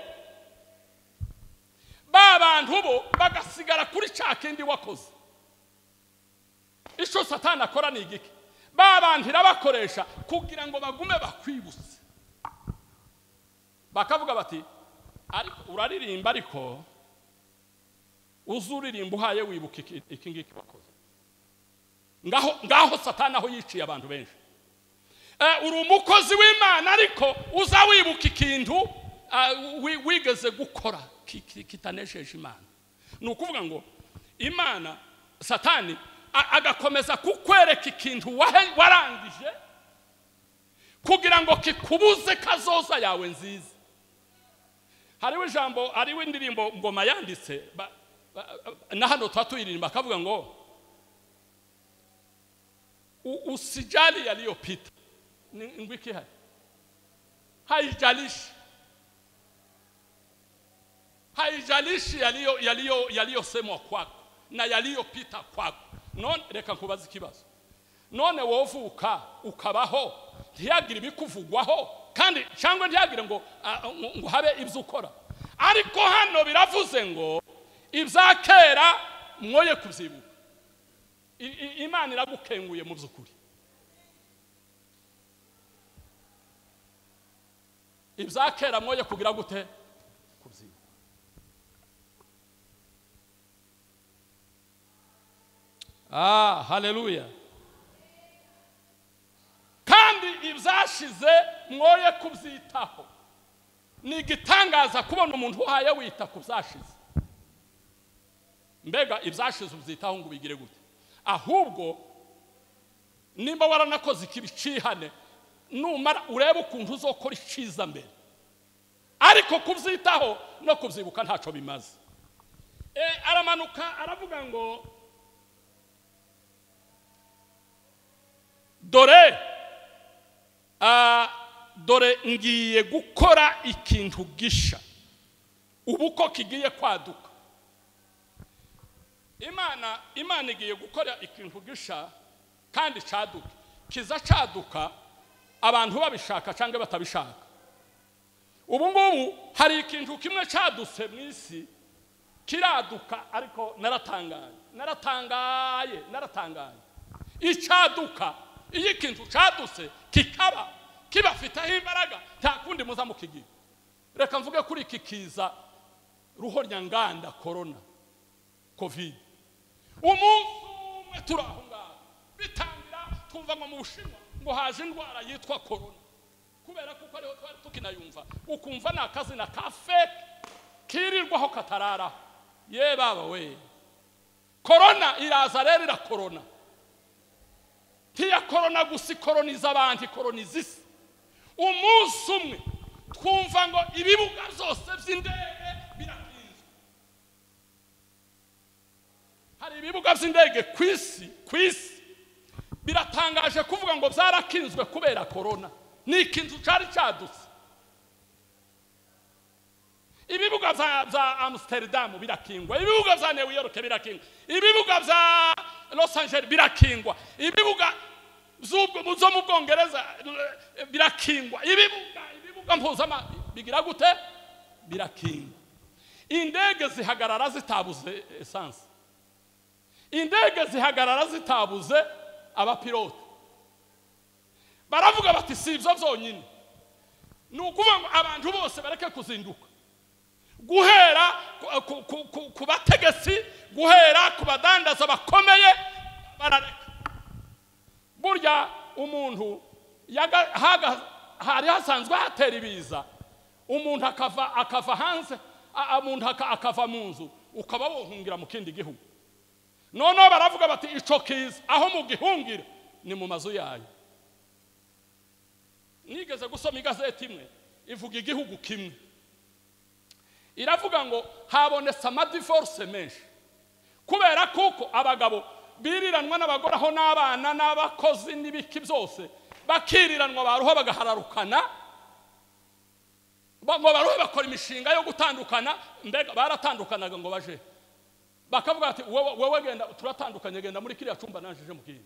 ba bantu bo bagasigara kuri ca kindi wakoze. Ico Satani akora ni igiki? Ba bantu irabakoresha kugira ngo bagume bakwibutse. Bakavuga bati ariko uraririmba, ariko uzuririmba uhaye wibuka iki ngiki wakoze. Ngaho Satani aho yiciye abantu benshi. Uri umukozi w'Imana ariko uza wibuka ikintu wigeze gukora kitanesheje Imana. Ni ukuvuga ngo Imana, Satani agakomeza kukwereka ikintu warangije kugira ngo kikubuze kazoza yawe nziza. Hariho ijambo, hariho indirimbo Ngoma yanditse na hano twatuyiririmba, akavuga ngo usijali yaliyopita. Ngwiki hari haijalishi, haijalishi yaliyosemwa kwako na yaliyopita kwako. None reka nkubaze ikibazo, none wovuka ukabaho ntiyagire ibikuvugwaho kandi cyangwa ntiyagire ngo habe ibyo ukora? Ariko hano biravuze ngo ibya kera mwoye kubyibuka. Imana iragukenguye mu by'ukuri. Ibya kera mwoye kugira gute? Kubyibuka. Haleluya. Kandi ibyashize mwoye kubyitaho. Ni igitangaza kubona umuntu uhaye wita ku byashize. Mbega ibyashize ubyitaho ngo ubigire gute? Ahubwo nimba waranakoze ikibi cihane, numara urebe ukuntu uzokora iciza mbere. Ariko kubyitaho no kubyibuka ntaco bimaze. Aramanuka aravuga ngo dore dore ngiye gukora ikintu gisha, ubu ko kigiye kwaduka. Imana igiye gukora ikintu gisha kandi caduka. Kiza caduka abantu babishaka cyangwa batabishaka. Ubu ngubu hari ikintu kimwe cadutse mu isi kiraduka, ariko naratangaye. Icaduka, iyo ikintu cadutse kikaba kibafiteho imbaraga, nta kundi muza mukigira. Reka mvuge kuri iki kiza ruhonyanganda corona covid. Umunsi umwe turi aho ngaho bitangira twumva ngo mu Bushinwa ngo haje indwara yitwa corona, kubera kuko ariho twari tukinayumva, ukumva ni akazina ka fake kirirwaho katararaho. Ye baba we, corona iraza rero irakorona. Ntiya corona gusa, ikoroniza abantu, ikoroniza isi. Umunsi umwe twumva ngo ibibuga byose by'indege birakinzwe. Hari ibibuga by'indege ku isi biratangaje kuvuga ngo byarakinzwe kubera corona. Ni ikintu cyari cyadutse. Ibibuga bya Amsterdam birakingwa, ibibuga bya New York birakingwa, ibibuga bya Los Angeles birakingwa, ibibuga zo mu Bwongereza birakingwa, ibibuga mpuzamahanga bigira gute? Birakingwa. Indege zihagarara zitabuze essence, indege zihagarara zitabuze abapilote. Baravuga bati si ibyo byonyine, ni ukuvuga ngo abantu bose bareke kuzinduka, guhera ku bategetsi, guhera ku badandaza bakomeye, barareka. Burya umuntu hari hasanzwe hatera ibiza, umuntu akava hanze, umuntu akava mu nzu, ukaba wohungira mu kindi gihugu. Noneho baravuga bati ico kiza aho mugihungira ni mu mazu yayo. Nigeze gusoma igazeti imwe ivuga igihugu kimwe, iravuga ngo habonetse amadivorce menshi kubera kuko abagabo biriranwa n'abagore aho n'abana n'abakozi n'ibiki byose bakiriranwa, baruho bagahararukana, ngo baruhe bakora imishinga yo gutandukana. Mbega baratandukanaga ngo baje bakavuga ati wowe genda turatandukanye, genda muri kiriya cumba nanjije mu kindi.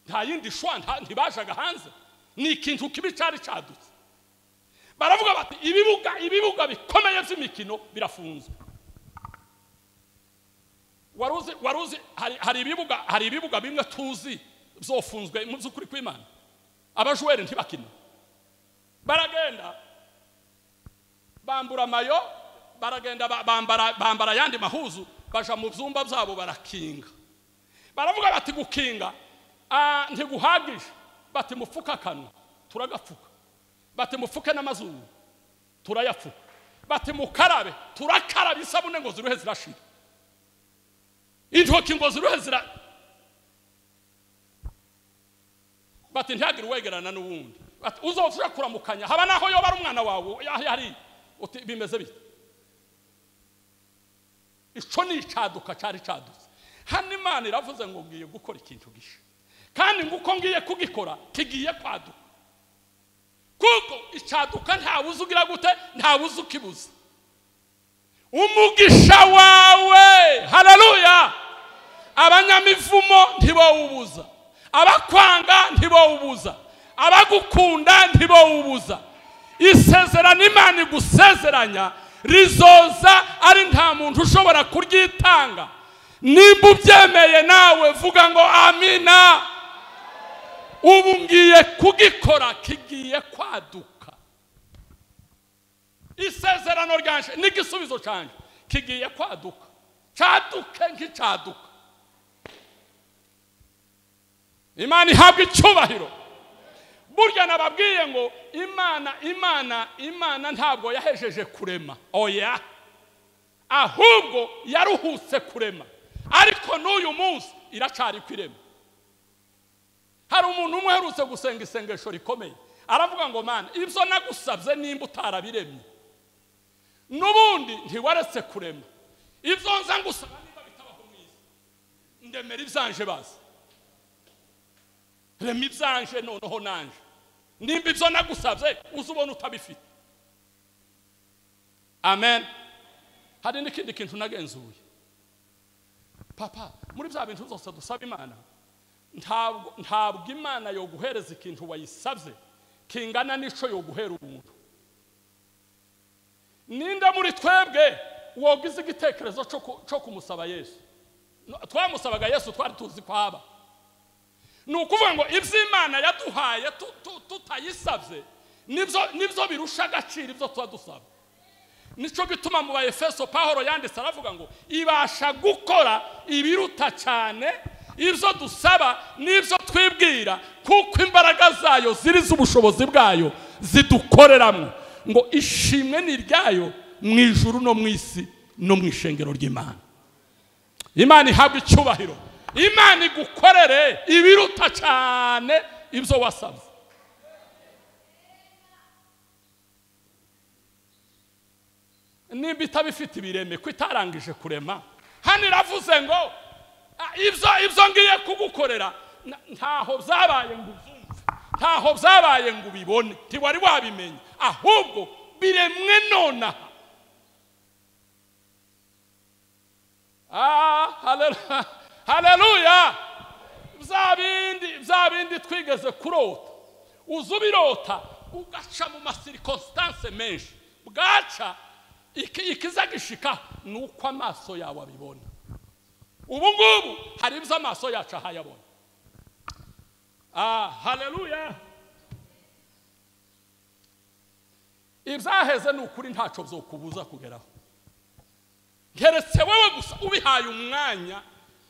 Nta yindi shwa, ntibajaga hanze. Ni ikintu kibi cyari cadutse. Baravuga bati ibibuga bikomeye by'imikino birafunzwe. Waruzi hari ibibuga bimwe tuzi byofunzwe mu by'ukuri kw'Imana. Abajuweri ntibakina, baragenda bambura mayo, baragenda bambara yandi mahuzu, baja mu byumba byabo barakinga. Baravuga bati gukinga ntiguhagije, bati mufuka akanwa turagafuka, bati mufuke n'amazuru turayafuka, bati mukarabe turakaraba isabune ngo ziruhe zirashira, intoki ngo ziruhe zira. Bati ntihagire uwegerana n'uwundi. Bati uzovuja kuramukanya haba naho yoba ari umwana wawe yari uti bimeze bite. Ico ni icaduka cari cadutse. Hano Imana iravuze ngo ngiye gukora ikintu gisha, kandi nguko ngiye kugikora kigiye kwaduka. Kuko icaduka nta ugira gute, nta ukibuza. Umugisha wawe, haleluya, abanyamivumo ntibawubuza, abakwanga ntibawubuza, abagukunda ntibawubuza. Isezerano Imana igusezeranya rizoza ari nta muntu ushobora kuryitanga. Nimba ubyemeye nawe vuga ngo amina. Ubu ngiye kugikora kigiye kwaduka. Isezerano ryanje n'igisubizo canje kigiye kwaduka, caduke nk'icaduka. Imana ihabwa icyubahiro. Burya nababwiye ngo Imana Imana Imana ntabwo yahejeje kurema, oya, ahubwo yaruhutse kurema, ariko n'uyu munsi iracari kwirema. Hari umuntu umwe uherutse gusenga isengesho rikomeye, aravuga ngo Mana, ibyo nagusabye nimba utarabiremye n'ubundi ntiwaretse kurema, ibyo nza ngusaba nimba bitabaho mu isi, ndemera ibyanje bazi, rema ibyanje noneho nanje, nimba ibyo nagusabye uzubona utabifite. Amen. Hari n'ikindi kintu nagenzuye papa, muri bya bintu byose dusaba Imana, ntabwo Imana yo guhereza ikintu wayisabye kingana n'ico yo guhera ubuntu. Ninde muri twebwe wogize igitekerezo cyo kumusaba Yesu? Twamusabaga Yesu twari tuzi ko aba. Ni ukuvuga ngo ibyo Imana yaduhaye tutayisabye nibyo birusha agaciro ibyo tuba dusaba. Nico gituma mu Baefeso Pawulo yanditse aravuga ngo ibasha gukora ibiruta cyane ibyo dusaba n'ibyo twibwira, kuko imbaraga zayo ziri z'ubushobozi bwayo zidukoreramo. Ngo ishimwe ni iryayo mu ijuru no mu isi no mu ishengero ry'Imana. Imana ihabwa icyubahiro. Imana igukorere ibiruta cyane ibyo wasabye. Nimba itabifite ibireme ko itarangije kurema, hano iravuze ngo ibyo ngiye kugukorera ntaho byabaye ngo ubyumve, ntaho byabaye ngo ubibone, ntiwari wabimenye, ahubwo biremwe nonaha. Haleluya. Bya bindi twigeze kurota, uzubirota ugaca mu masirikositanse menshi, bwaca ikiza gishika nuko amaso yawe abibona. Ubu ngubu hari ibyo amaso yacu ahayabona. Haleluya. Ibyaheze ni ukuri ntaco byokubuza kugeraho, keretse wewe gusa ubihaye umwanya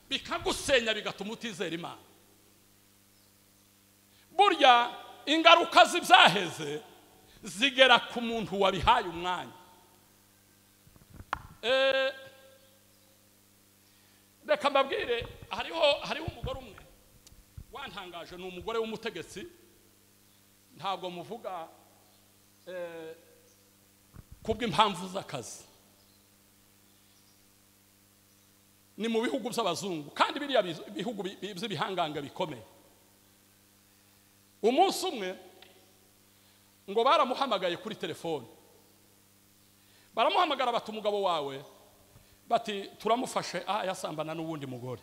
bikagusenya bigatuma utizera Imana. Burya ingaruka z'ibyaheze zigera ku muntu wabihaye umwanya. Reka mbabwire, hariho umugore umwe wantangaje, ni umugore w'umutegetsi, ntabwo muvuga kubw'impamvu z'akazi, ni mu bihugu by'abazungu, kandi biriya bihugu by'ibihanganga bikomeye. Umunsi umwe ngo baramuhamagaye kuri telefone, baramuhamagara bati umugabo wawe, bati turamufashe yasambana n'uwundi mugore.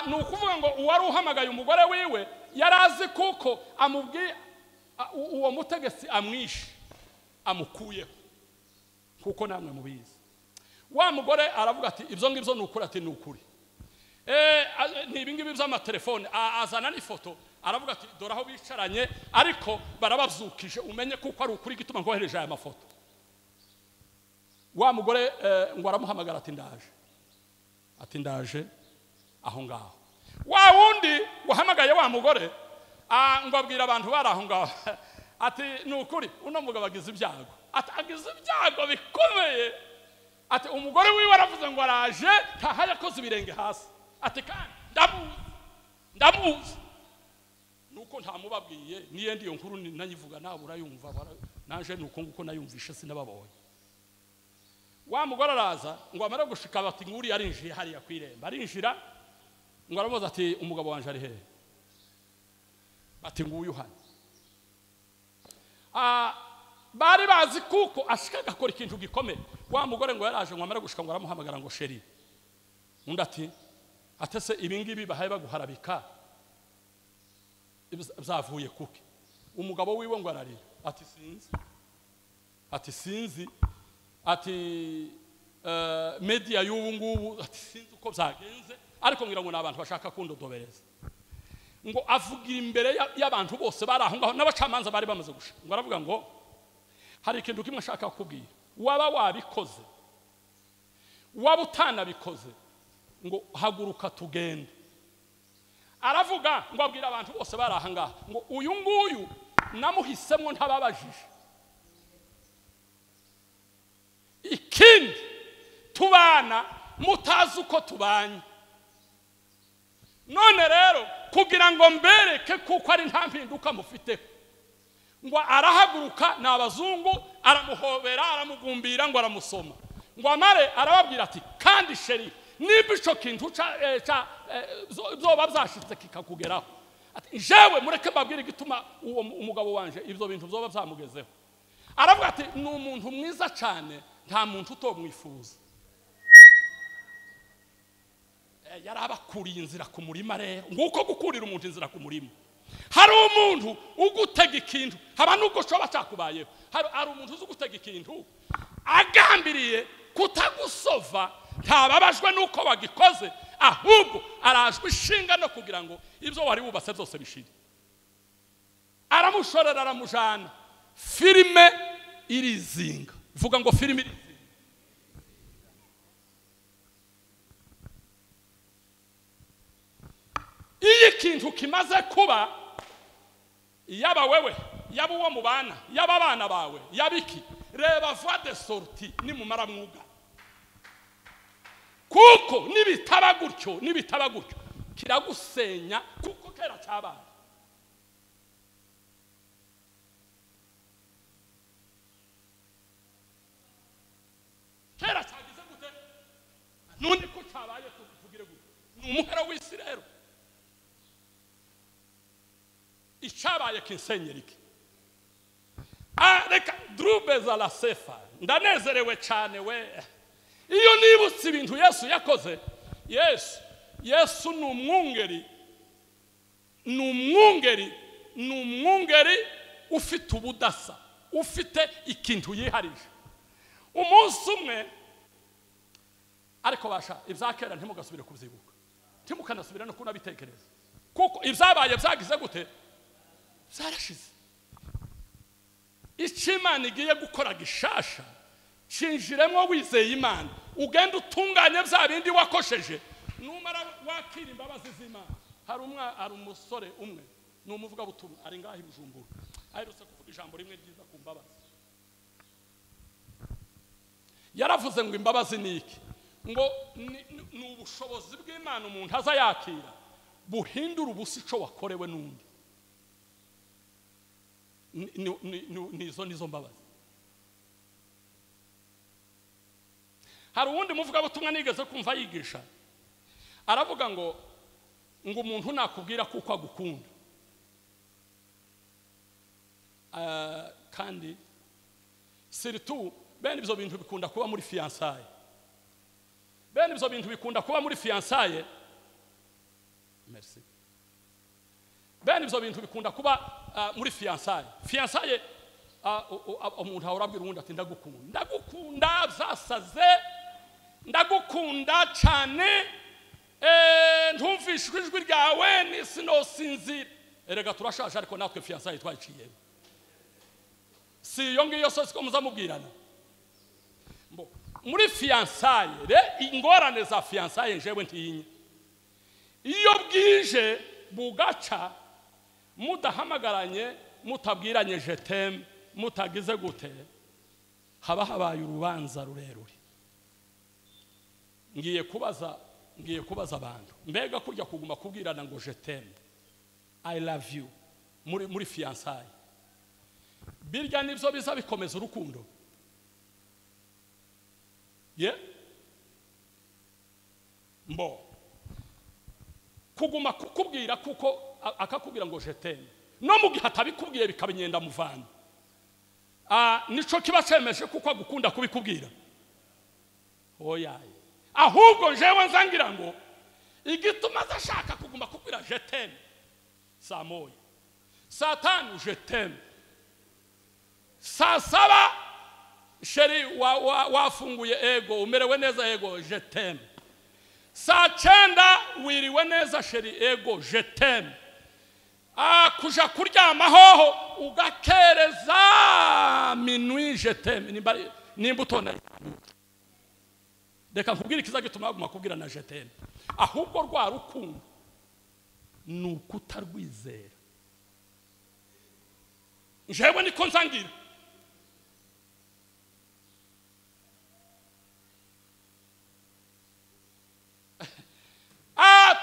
Ni ukuvuga ngo uwari uhamagaye umugore wiwe yarazi kuko amubwiye uwo mutegetsi amwishe amukuyeho, kuko namwe mubizi. Wa mugore aravuga ati ibyo ngibyo ni ukuri, ati ni ukuri. Ni ibi ngibi by'amatelefone, azana n'ifoto aravuga ati dore aho bicaranye, ariko barababyukije umenye kuko ari ukuri gituma ngohereje aya mafoto. Wa mugore ngo aramuhamagara ati ndaje, ati ndaje aho ngaho. Wa wundi wahamagaye wa mugore ngo abwira abantu bari aho ngaho ati ni ukuri uno mugabo agize ibyago, ati agize ibyago bikomeye, ati umugore wiwe aravuze ngo araje ntaho yakoze ibirenge hasi, ati kandi ndamuzi, ndamuzi. Nuko ntamubabwiye niyendi iyo nkuru nayivuga nawe urayumva, naje nuko nguko nayumvishe sinababonye. Wa mugore araza ngo amara gushika bati nguri yarinjiye hariya kwiremba, arinjira ngo aramubaza ati umugabo wanje ari hehe? Bati nguyu hano. Bari bazi kuko ashika agakora ikintu gikomeye. Wa mugore ngo yaraje ngo amara gushika ngo aramuhamagara ngo sheri. Undi ati atese ibi ngibi bahaye baguharabika byavuye kuki? Umugabo wiwe ngo ararira ati sinzi, ati sinzi, ati media y'ubu ngubu, ati sinzi uko byagenze, ariko ngira ngo ni abantu bashaka kundodobereza. Ngo avugira imbere y'abantu bose bari aho ngaho n'abacamanza bari bamaze gushika, ngo aravuga ngo hari ikintu kimwe ashaka kukubwira, waba wabikoze waba utanabikoze, ngo haguruka tugende. Aravuga ngo abwira abantu bose bari aha ngaha ngo uyu nguyu namuhisemo ntababajije. Ikindi tubana mutazi uko tubanye. None rero kugira ngo mbereke kuko ari nta mpinduka mufite, ngo arahaguruka n'abazungu aramuhobera aramugumbira ngo aramusoma, ngo amare arababwira ati kandi sheri niba ico kintu zoba byashitse kikakugeraho, ati jewe mureke mbabwire igituma uwo umugabo wanje ibyo bintu byoba byamugezeho. Aravuga ati ni umuntu mwiza cyane, nta muntu utomwifuza. Yarabakuriye inzira ku murima. Rero nguko gukurira umuntu inzira ku murima, hari umuntu ugutega ikintu, haba nubwo shoba cyakubayeho, hari umuntu uzi gutega ikintu agambiriye kutagusova, ntababajwe nuko wagikoze, ahubwo arajwe ishinga no kugira ngo ibyo wari wubatse byose bishire. Aramushorera aramujana. Filime irizinga. Vuga ngo filime irizinga. Iyo ikintu kimaze kuba, yaba wewe, yaba uwo mubana, yaba abana bawe, yaba iki, reba voie de sortie nimumara mwuga. Kuko nibitaba gutyo, nibitaba gutyo kiragusenya, kuko kera cyabaye. Kera cyagize gute? None ko cyabaye tugire gute? Ni umuhera w'isi rero. Icyabaye kinsenyera iki? Reka drubeza la sefa. Ndanezerewe cyane we. Iyo nibutse ibintu Yesu yakoze, Yesu ni umwungeri, ni umwungeri, ni umwungeri ufite ubudasa, ufite ikintu yiharije. Umunsi umwe ariko basha ibyakera ntimugasubire kubyibuka, ntimukanasubire no kunabitekereza, kuko ibyabaye byagize gute? Byarashize. Icyo Imana igiye gukora gishasha, cinjiremo wizeye Imana, ugenda utunganye bya bindi wakosheje, numara wakira imbabazi z'Imana. Hari umusore umwe ni umuvugabutumwa ari ngaho i Bujumbura, aherutse kuvuga ijambo rimwe ryiza ku mbabazi. Yaravuze ngo imbabazi ni iki? Ngo ni ubushobozi bw'Imana umuntu aza yakira buhindura ubusa ico wakorewe n'undi. Nizo nizo mbabazi. Hari uwundi muvugabutumwa nigeze kumva yigisha, aravuga ngo umuntu nakubwira kuko agukunda, kandi surtout bene ibyo bintu bikunda kuba muri fiançailles, bene ibyo bintu bikunda kuba muri fiançailles, merci, bene ibyo bintu bikunda kuba muri fiançailles. Fiançailles umuntu ahora abwira uwundi ati ndagukunda, ndagukunda byasaze, ndagukunda cyane, ntumvishwe ijwi ryawe nisinosinzira. Erega turashaje ariko natwe fiançailles twayiciyemo. Si iyo ngiyo sose ko muzamubwirana muri fiançailles, re ingorane za fiançailles njewe ntiyinya. Iyo bwije bugaca mudahamagaranye, mutabwiranye je t'aime, mutagize gute, haba habaye urubanza rurerure. Ngiye kubaza abantu, mbega kurya kuguma kubwirana ngo je t'aime, I love you, Muri fiançailles birya nibyo biza bikomeza urukundo. Ye mbo kuguma kukubwira kuko akakubwira ngo je t'aime, no mu gihe atabikubwiye bikabinyenda muvana, nico kiba cemeje kuko agukunda kubikubwira. Oya, ahubwo jewe nzangira ngo igituma azashaka kuguma kukubwira je t'aime saa 1, saa 5 je t'aime, saa 7 chéri wafunguye ego umerewe neza ego je t'aime, saa 9 wiriwe neza chéri ego je t'aime, kuja kuryama hoho ugakereza minuit je t'aime. Nimba utona reka nkubwire ikiza gituma baguma kubwira na je t'aime, ahubwo rwa rukundo ni ukutarwizera. Jewe niko nzangira.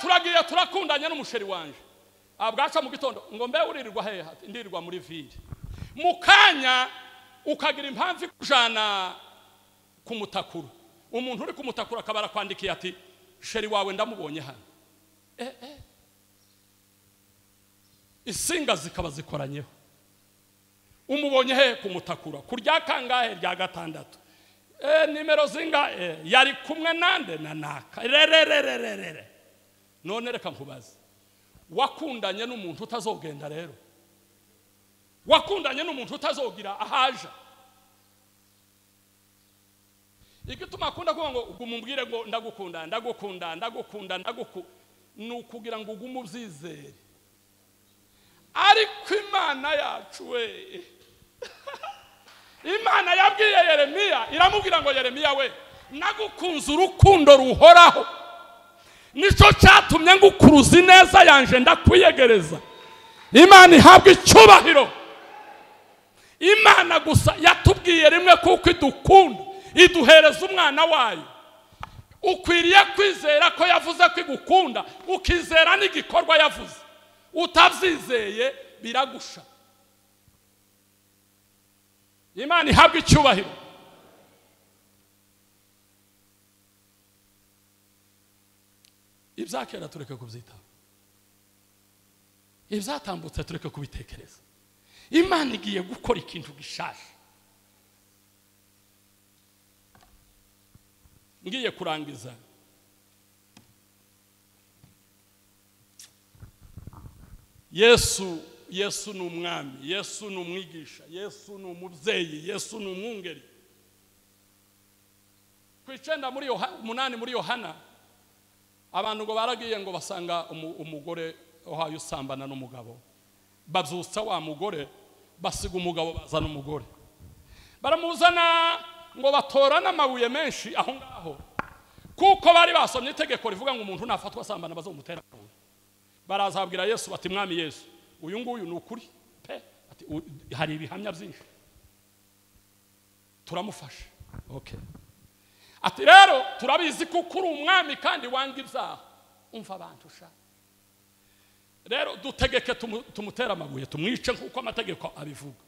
Turagiye turakundanye n'umusheri wanje, bwaca mu gitondo ngo mbe uririrwa hehe? Ndirirwa muri ville. Mu kanya ukagira impamvu ikujana kumutakura, umuntu uri kumutakura akaba arakwandikiye ati sheri wawe ndamubonye hano. Isinga zikaba zikoranyeho. Umubonye he? Kumutakura kurya kangahe? Rya 6. Nimero zinga yari kumwe nande na naka rererererere. None reka nkubaze, wakundanye n'umuntu utazogenda rero? Wakundanye n'umuntu utazogira ahaja? Igituma akunda kuvuga ngo ugumumbwire ngo ndagukunda ndagukunda ndagukunda ndaguku, nukugira ngo ugume ubyizere. Ariko Imana yacu we, Imana yabwiye Yeremiya iramubwira ngo Yeremiya we, nagukunze urukundo ruhoraho, nico cyatumye ngukuruza ineza yanje ndakwiyegereza. Imana ihabwa icyubahiro. Imana gusa yatubwiye rimwe kuko idukunda, iduhereza umwana wayo. Ukwiriye kwizera ko yavuze ko igukunda, ukizera n'igikorwa yavuze. Utabyizeye biragusha. Imana ihabwa icyubahiro. Ibyakera tureke kubyitaho, ibyatambutse tureke kubitekereza. Imana igiye gukora ikintu gishaje. Ngiye kurangiza. Yesu ni umwami, Yesu ni umwigisha, Yesu ni umubyeyi, Yesu ni umwungeri. Ku 8 muri Yohana, abantu ngo baragiye ngo basanga umugore uhaye usambana n'umugabo, babyutsa wa mugore, basiga umugabo bazana umugore, baramuzana ngo batorana amabuye menshi aho ngaho, kuko bari basomye itegeko rivuga ngo umuntu nafatwa asambana bazomutera amabuye. Barazabwira Yesu bati mwami Yesu, uyu nguyu ni ukuri pe, ati hari ibihamya byinshi, turamufashe. Okay. Ati rero turabizi kuko uri umwami kandi wanga ibyaha. Umva abantu sha, rero dutegeke tumutera amabuye tumwice nkuko amategeko abivuga.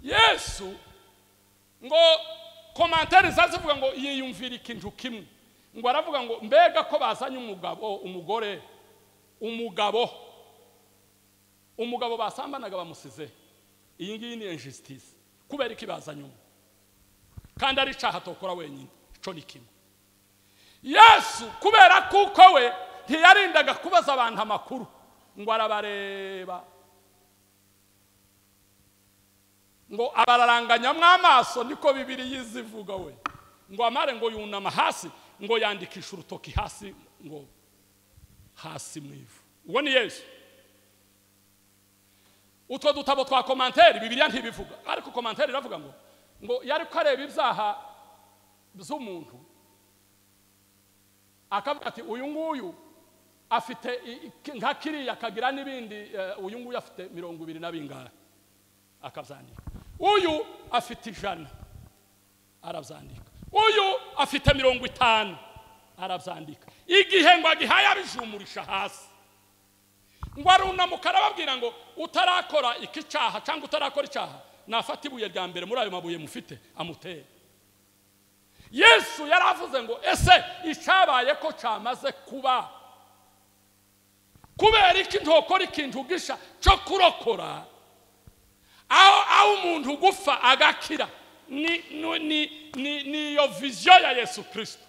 Yesu ngo commentaire zazivuga ngo yiyumvira ikintu kimwe, ngo aravuga ngo mbega ko bazanye umugabo umugore umugabo basambanaga bamusize, iyi ngiyi ni injustice, kubera iki bazanye umwe kandi ari icaha tokora wenyine? Ico ni kimwe. Yesu kubera kuko we ntiyarindaga kubaza abantu amakuru, ngo arabareba ngo abararanganyamwo amaso, niko Bibiliya izivuga we, ngo amare ngo yunama hasi, ngo yandikisha urutoki hasi, ngo hasi mu ivu. Uwo ni Yesu. Utwo dutabo twa commentaire Bibiliya ntibivuga, ariko commentaire iravuga ngo yari ko areba ibyaha by'umuntu akavuga ati uyu nguyu afite nka kiriya akagira n'ibindi, uyu nguyu afite 20 na bingahe, akabyandika. Uyu afite 100 arabyandika. Uyu afite 50 arabyandika. Igihe ngo agihaye abijumurisha hasi, Ngo arunamuka arababwira ngo utarakora iki cyaha cyangwa utarakora icyaha nafata ibuye rya mbere muri ayo mabuye mufite amutere. Yesu yaravuze ngo ese icyabaye ko cyamaze kuba, kubera iki ntokora ikintu gisha cyo kurokora aho umuntu gufa agakira? Ni iyo vision ya Yesu Kristo.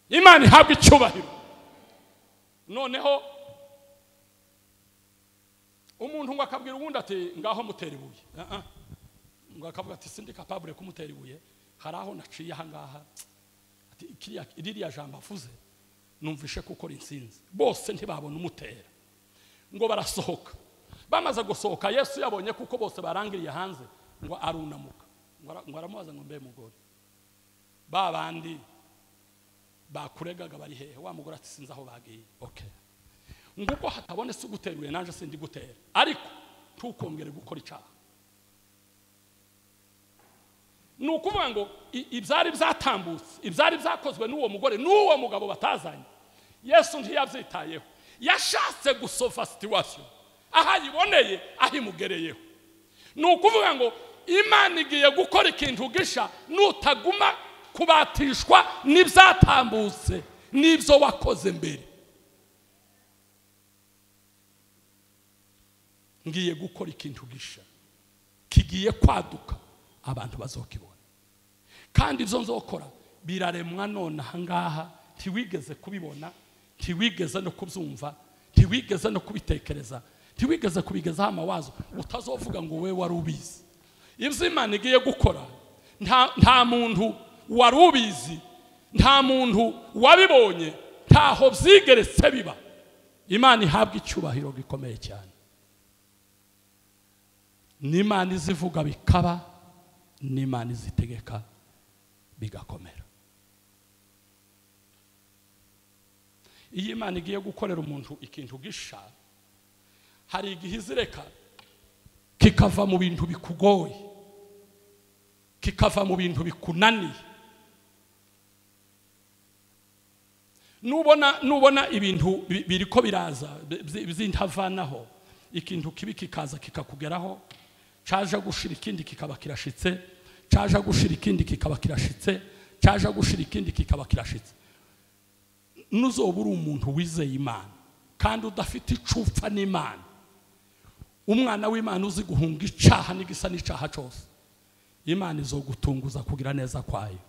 Imana ihabwa icyubahiro. Noneho umuntu ngo akabwira uwundi ati ngaho mutera ibuye, ngo akavuga ati sindi capable kumutera ibuye, hari aho naciye aha ngaha, ati ririya jambo avuze numvishe kuko rinsinze. Bose ntibabona umutera, ngo barasohoka. Bamaze gusohoka Yesu yabonye kuko bose barangiriye hanze, ngo arunamuka, ngo aramubaza ngo mbe mugore, ba bandi bakuregaga bari hehe? Wa mugore ati sinzi aho bagiye. Okay, nguko hatabonetse uguteruye nanje sindi gutera, ariko ntukongere gukora icyaha. Ni ukuvuga ngo ibyari byatambutse, ibyari byakozwe n'uwo mugore n'uwo mugabo batazanye, Yesu ntiyabyitayeho. Yashatse gusova situation aho ayiboneye, aho imugereyeho. Ni ukuvuga ngo Imana igiye gukora ikintu gisha nutaguma kubatishwa n'ibyatambutse n'ibyo wakoze mbere. Ngiye gukora ikintu gisha kigiye kwaduka, abantu bazokibona. Kandi ibyo nzokora biraremwa none aha ngaha, ntiwigeze kubibona, ntiwigeze no kubyumva, ntiwigeze no kubitekereza, ntiwigeze kubigezaho amawazo, utazovuga ngo we wari ubizi. Ibyo Imana igiye gukora nta muntu wari ubizi, nta muntu wabibonye, ntaho byigeretse biba. Imana ihabwa icyubahiro gikomeye cyane. N'Imana izivuga bikaba, n'Imana izitegeka bigakomera. Iyo Imana igiye gukorera umuntu ikintu gisha, hari igihe izireka kikava mu bintu bikugoye, kikava mu bintu bikunaniye. Nubona ibintu biriko biraza by'intavanaho, ikintu kibi kikaza kikakugeraho, caje gushira ikindi kikaba kirashitse, caje gushira ikindi kikaba kirashitse, caje gushira ikindi kikaba kirashitse. Nuzoba uri umuntu wizeye Imana kandi udafite icupfa n'Imana, umwana w'Imana uzi guhunga icaha n'igisa n'icaha cyose, Imana izogutunguza kugira neza kwayo,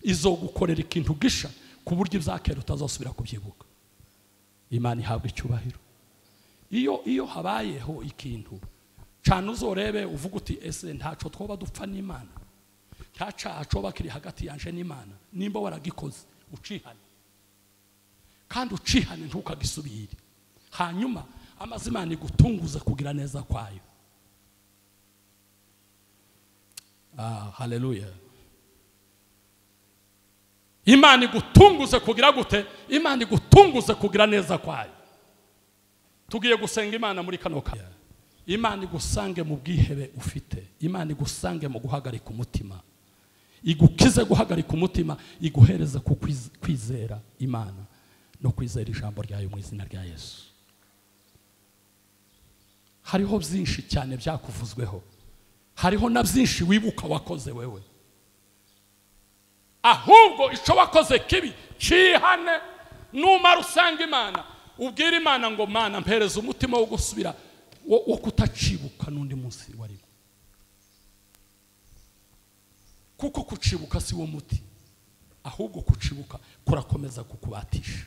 izogukorera ikintu gisha ku buryo ibyakera utazosubira kubyibuka. Imana ihabwa icyubahiro. Iyo habayeho ikintu cyane uzorebe uvuga uti ese ntaco twoba dupfa n'Imana, nta caha coba kiri hagati yanje n'Imana. Nimba waragikoze ucihane, kandi ucihane ntukagisubire. Hanyuma amaze Imana igutunguza kugira neza kwayo. Haleluya. Imana igutunguze kugira gute? Imana igutunguze kugira neza kwayo. Tugiye gusenga Imana muri kano kanya. Imana igusange mu bwihebe ufite, Imana igusange mu guhagarika umutima, igukize guhagarika umutima, iguhereza ku kwizera Imana no kwizera ijambo ryayo mu izina rya Yesu. Hariho byinshi cyane byakuvuzweho, hariho na byinshi wibuka wakoze wewe, ahubwo ico wakoze kibi cihane. Numara usanga Imana, ubwira Imana ngo Mana mpereza umutima wo gusubira, wo kutacibuka n'undi munsi warimo, kuko kucibuka si wo muti, ahubwo kucibuka kurakomeza kukubatisha.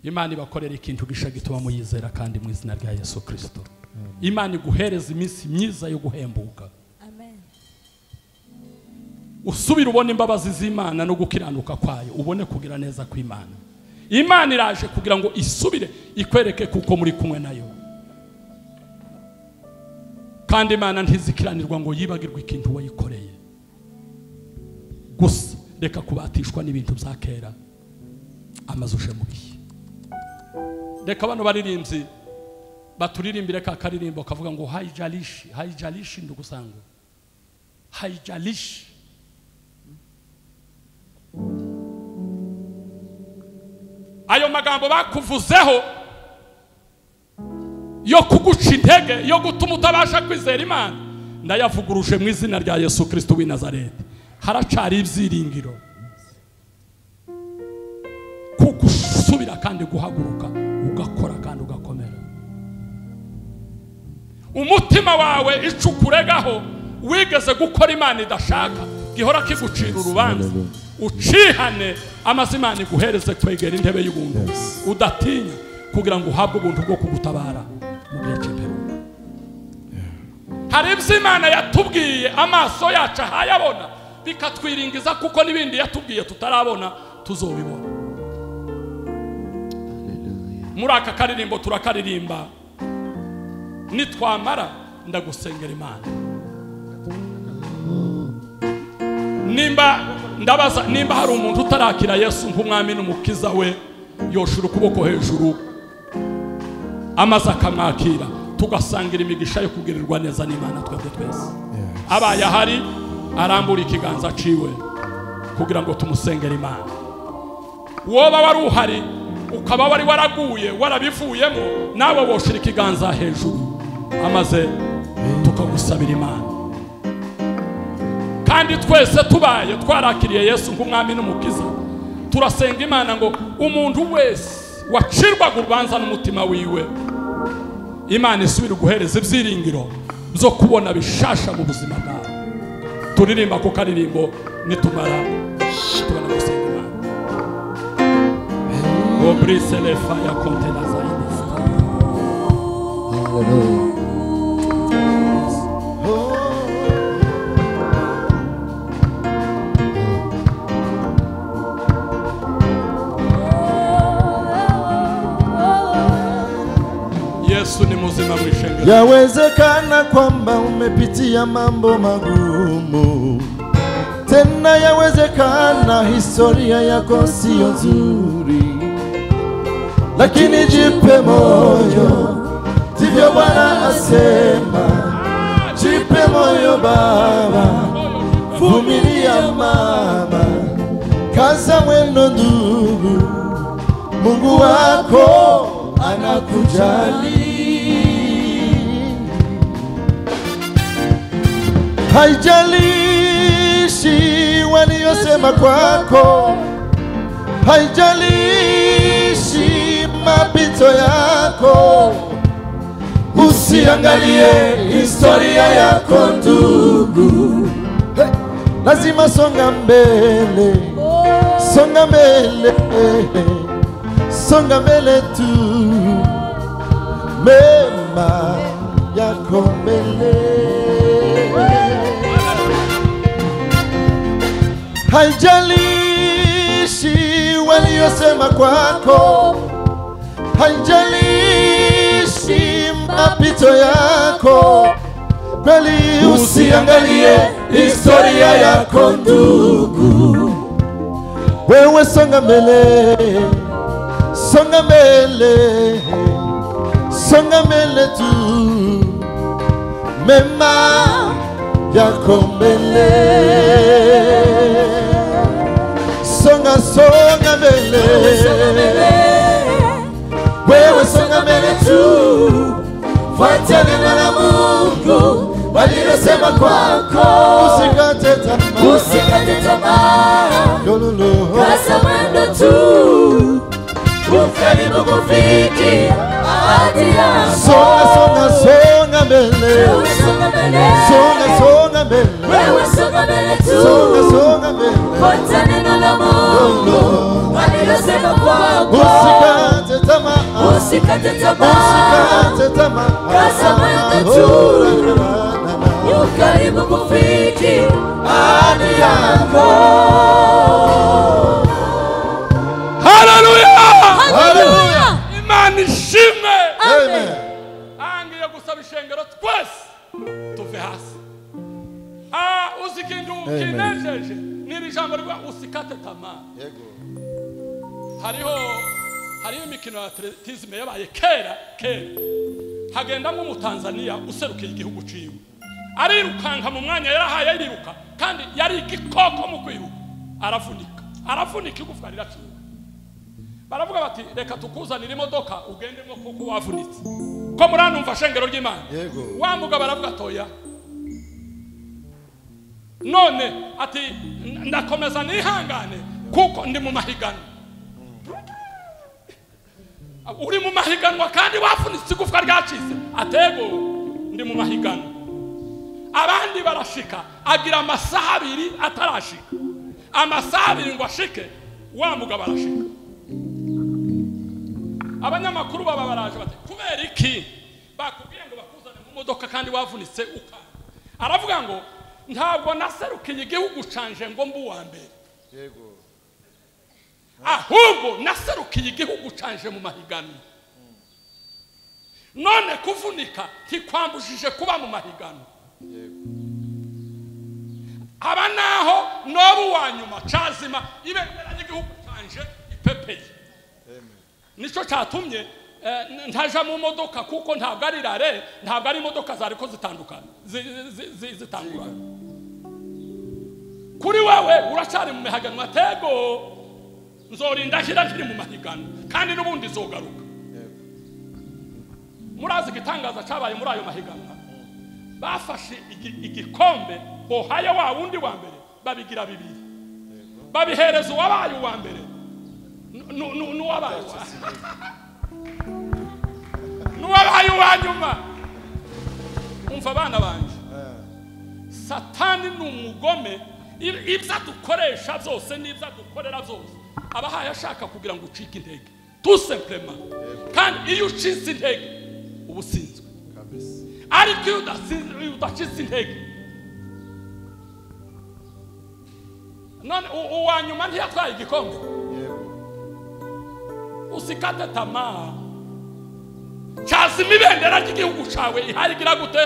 Imana ibakorera ikintu gisha gituma muyizera kandi mu izina rya Yesu Kristo. Imana iguhereza iminsi myiza yo guhembuka. Amen. Usubira ubone imbabazi z'Imana no gukiranuka kwayo, ubone kugira neza kw'Imana. Imana iraje kugira ngo isubire ikwereke kuko muri kumwe nayo. Kandi Imana ntizikiranirwa ngo yibagirwe ikintu wayikoreye. Gusa reka kubatishwa n'ibintu bya kera, amazushe mu bihe. Reka bano baririmbyi baturirimbire ka karirimbo kavuga ngo haijalishi, haijalishi ndugu zangu. Haijalishi ayo magambo bakuvuzeho yo kuguca intege, yo gutuma utabasha kwizera Imana, ndayavuguruje mu izina rya Yesu Kristo w'i Nazareti. Haracari ibyiringiro kuko usubira kandi guhaguruka ugakora kandi ugakomera. Umutima wawe icukuregaho wigeze gukora Imana idashaka gihora kigucira urubanza, ucihane amaze Imana iguhereze kwegera intebe y'ubuntu udatinya, kugira ngo uhabwe ubuntu bwo kugutabara mu gihe cy'imperuka. Hari ibyo Imana yatubwiye amaso yacu ahayabona bikatwiringiza, kuko n'ibindi yatubwiye tutarabona tuzobibona. Muri aka karirimbo turakaririmba, nitwamara ndagusengera Imana. Nimba ndabaza nimba hari umuntu utarakira Yesu nk'umwami n'umukiza we, yoshura ukuboko hejuru amaze akamwakira, tugasangira imigisha yo kugirirwa neza n'Imana twebwe twese. Abaye ahari arambura ikiganza aciwe kugira ngo tumusengere Imana. Woba wari uhari ukaba wari waraguye warabivuyemo, nawe woshira ikiganza hejuru amaze tukagusabira Imana. Kandi twese tubaye twarakiriye Yesu nk'umwami n'umukiza, turasenga Imana ngo umuntu wese wacirwaga urubanza n'umutima wiwe, Imana isubire guhereza ibyiringiro byo kubona bishasha mu buzima bwawe. Turirimba ku karirimbo, nitumara tubona gusenga Imana. Obrise le fire contre la zaidi. Hallelujah. Yesu ni muzima mwishengero. Yawezekana kwamba umepitia mambo magumu, tena yawezekana historia yako sio nzuri, lakini jipe moyo, ndivyo Bwana asema. Jipe moyo baba, vumilia mama, kaza mwendo ndugu, Mungu wako anakujali. Haijalishi waliyosema kwako, haijalishi mapito yako, usiangalie historia yako ndugu. Hey, lazima songa mbele, songa mbele, songa mbele tu, mema yako mbele. Haijalishi waliyosema kwako, haijalishi mapito yako, kweli usiangalie historia yako ndugu. Wewe songa mbele, songa mbele, songa mbele tu, mema yako mbele. Songa, songa mbele, wewe songa mbele tu, fuata neno la Mungu walilosema kwako. Usikate tamaa, usikate tamaa, kaza mwendo tu, ukaribu kufikia ahadi yako. Songa, songa, songa mbele, songa mbele, songa, songa mbele, wewe songa mbele tu, songa, songa mbele, fuata neno la Mungu walilosema kwako. Usikate tamaa, usikate tamaa, usikate tamaa, kaza mwendo tu, ukaribu kufikia ahadi yako. Hallelujah! Hallelujah! Imana ishimwe. Amen. Angiye gusaba ishengero twese tuve hasi. Uzi ikintu kinejeje ni iri jambo rivuga usikate tamaa. Yego. Hariho imikino ya atletisme yabaye kera kera, hagendamo umutanzania userukiye igihugu ciwe, Arirukanka mu mwanya yarahaye ariruka kandi yari igikoko mu kwiruka, aravunika igufwa riracika. Baravuga bati reka tukuzanire imodoka ugendemo kuko wavunitse. Ko muranumva shengero ry'Imana? Wa mugabo aravuga toya. None ati ndakomeza nihangane kuko ndi mu mahiganwa. Uri mu mahiganwa kandi wavunitse igufwa ryacitse. Atego ndi mu mahiganwa. Abandi barashika, agira amasaha abiri atarashika. Amasaha abiri ngo ashike, wa mugabo arashika. Abanyamakuru baba baraje bati kubera iki bakubwiye ngo bakuzane mu modoka kandi wavunitse uka? Aravuga ngo ntabwo naserukiye igihugu canje ngo mbu wa mbere. Yego. Ahubwo naserukiye igihugu canje mu mahiganwa. None kuvunika ntikwambujije kuba mu mahiganwa. Aba naho nobu wa nyuma cazima ibendera ry'igihugu canje ipepeye. Nico cyatumye ntaja mu modoka kuko ntabwo ari rare, ntabwo ari imodoka zariko zitandukana zitangurana. Kuri wewe uracari mu mahiganwa, tego nzorinda shira nkiri mu mahiganwa kandi n'ubundi zogaruka. Murazi igitangaza cabaye muri ayo mahiganwa? Bafashe igikombe bohaye wa wundi wa mbere babigira bibiri, babihereza uwabaye uwa mbere n'uwabaye uwa nyuma. Umva abana banje, Satani ni umugome. Ibyo adukoresha byose n'ibyo adukorera byose abahaye ashaka kugira ngo ucike intege tout simplement. Kandi iyo ucitse intege uba usinzwe, ariko iyo udacitse intege, none uwa nyuma ntiyatwaye igikombe. Usikate tamaa. Cyazima ibendera ry'igihugu cawe ihari igira gute?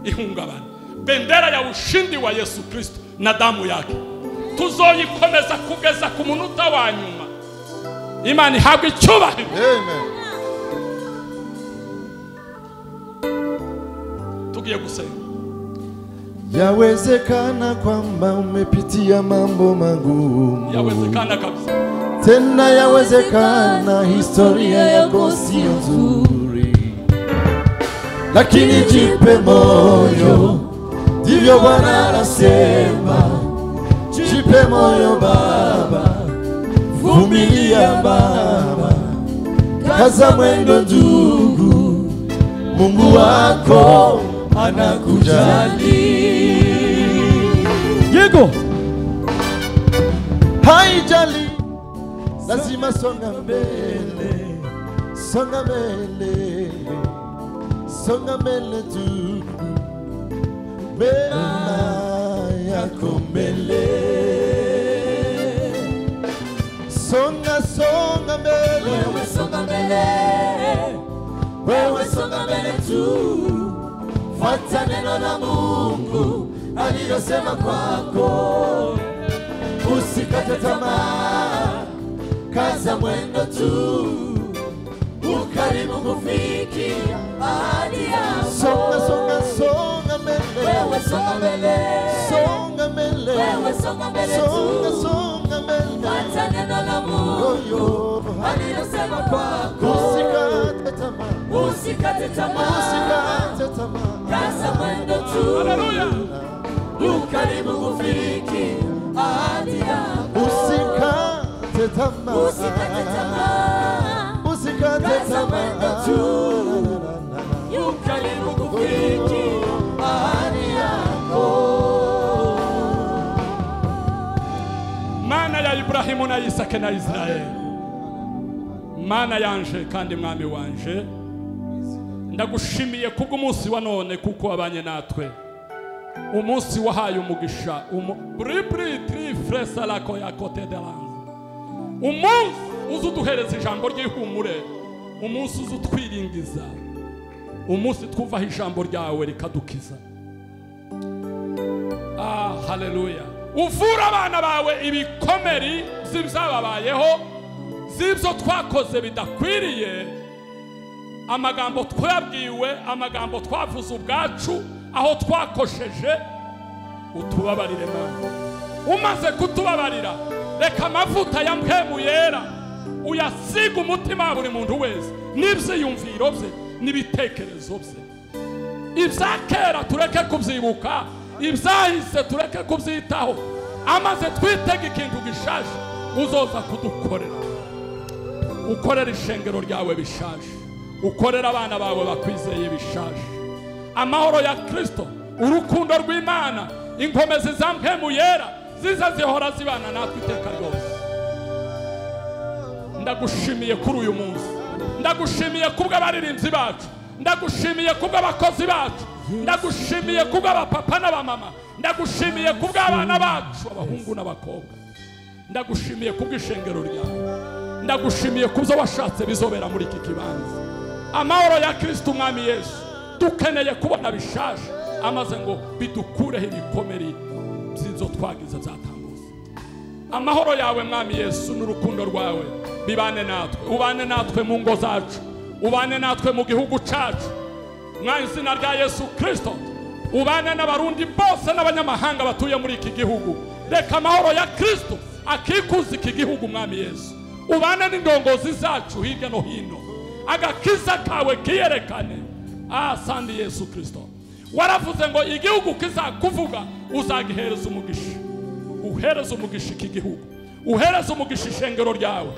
Ihungabana. Bendera ya ushindi wa Yesu Kristo na damu yake tuzoyikomeza kugeza ku munota wa nyuma. Imana ihabwe icyubahiro. Amen. Tugiye gusenga. Yawezekana kwamba umepitia mambo magumu. Yawezekana kabisa. Tena yawezekana historia yako sio nzuri, lakini jipe moyo, ndivyo Bwana anasema. Jipe moyo baba, vumilia baba, kaza mwendo ndugu, Mungu wako anakujali. Yego haijali, lazima songa mbele, songa mbele, songa mbele tu, mema yako mbele. Songa, songa mbele, wewe songa mbele, wewe songa mbele tu. Fuata neno la Mungu alilosema kwako, usikate tamaa, kaza mwendo tu, ukaribu kufikia ahadi yako. Songa, songa, songa mbele, wewe songa mbele, songa mbele, wewe songa mbele tu, songa, songa mbele. Fuata neno la Mungu alilosema kwako, usikate tamaa, usikate tamaa, usikate tamaa, kaza mwendo tu, Haleluya, ukaribu kufikia ahadi yako. Usikate tamaa, usikate tamaa, usikate tamaa tu, ukaribu kufikia ahadi yako. Mana ya Ibrahimu na Isaka na Israeli, Mana yanje kandi mwami wanje, ndagushimiye kubw'umunsi wa none kuko wabanye natwe. Umunsi wahaye umugisha, bribri tri fresa la koya kote de lanze. Umunsi uzuduhereza ijambo ry'ihumure, umunsi uzutwiringiza, umunsi twuvaho ijambo ryawe rikadukiza. Ah, haleluya. Uvura abana bawe ibikomeri z'ibyababayeho, z'ibyo twakoze bidakwiriye. Amagambo twabwiwe, amagambo twavuze ubwacu, aho twakosheje, utubabarire Mana. Umaze kutubabarira, reka amavuta ya mpemu yera uyasiga umutima wa buri muntu wese n'ibyiyumviro bye n'ibitekerezo bye. Ibya kera tureke kubyibuka, ibyahise tureke kubyitaho, amaze twitege ikintu gishaje uzoza kudukorera. Ukorera ishengero ryawe bishaje, ukorera abana bawe bakwizeye bishaje. Amahoro ya Kristo, urukundo rw'Imana, inkomezi za mpemu yera ziza zihora zibana natwe iteka ryose. Ndagushimiye kuri uyu munsi, ndagushimiye kubw'abaririmbyi bacu, ndagushimiye kubw'abakozi bacu, ndagushimiye kubw'abapapa n'abamama, ndagushimiye kubw'abana bacu abahungu n'abakobwa, ndagushimiye kubw'ishengero ryawe, ndagushimiye kubyo washatse bizobera muri iki kibanza. Amahoro ya Kristo Umwami Yesu dukeneye kubona bishaje, amaze ngo bidukureho ibikomere by'inzo twagize byatambutse. Amahoro yawe Mwami Yesu n'urukundo rwawe bibane natwe, ubane natwe mu ngo zacu, ubane natwe mu gihugu cyacu, mu izina rya Yesu Kristo. Ubane n'abarundi bose n'abanyamahanga batuye muri iki gihugu. Reka amahoro ya Kristo akikuza iki gihugu Mwami Yesu. Ubane n'indongozi zacu hirya no hino, agakiza kawe kiyerekane. Asandi Yesu Kristo, waravuze ngo igihugu kizakuvuga uzagihereza umugisha. Uhereza umugisha iki gihugu, uhereza umugisha ishengero ryawe.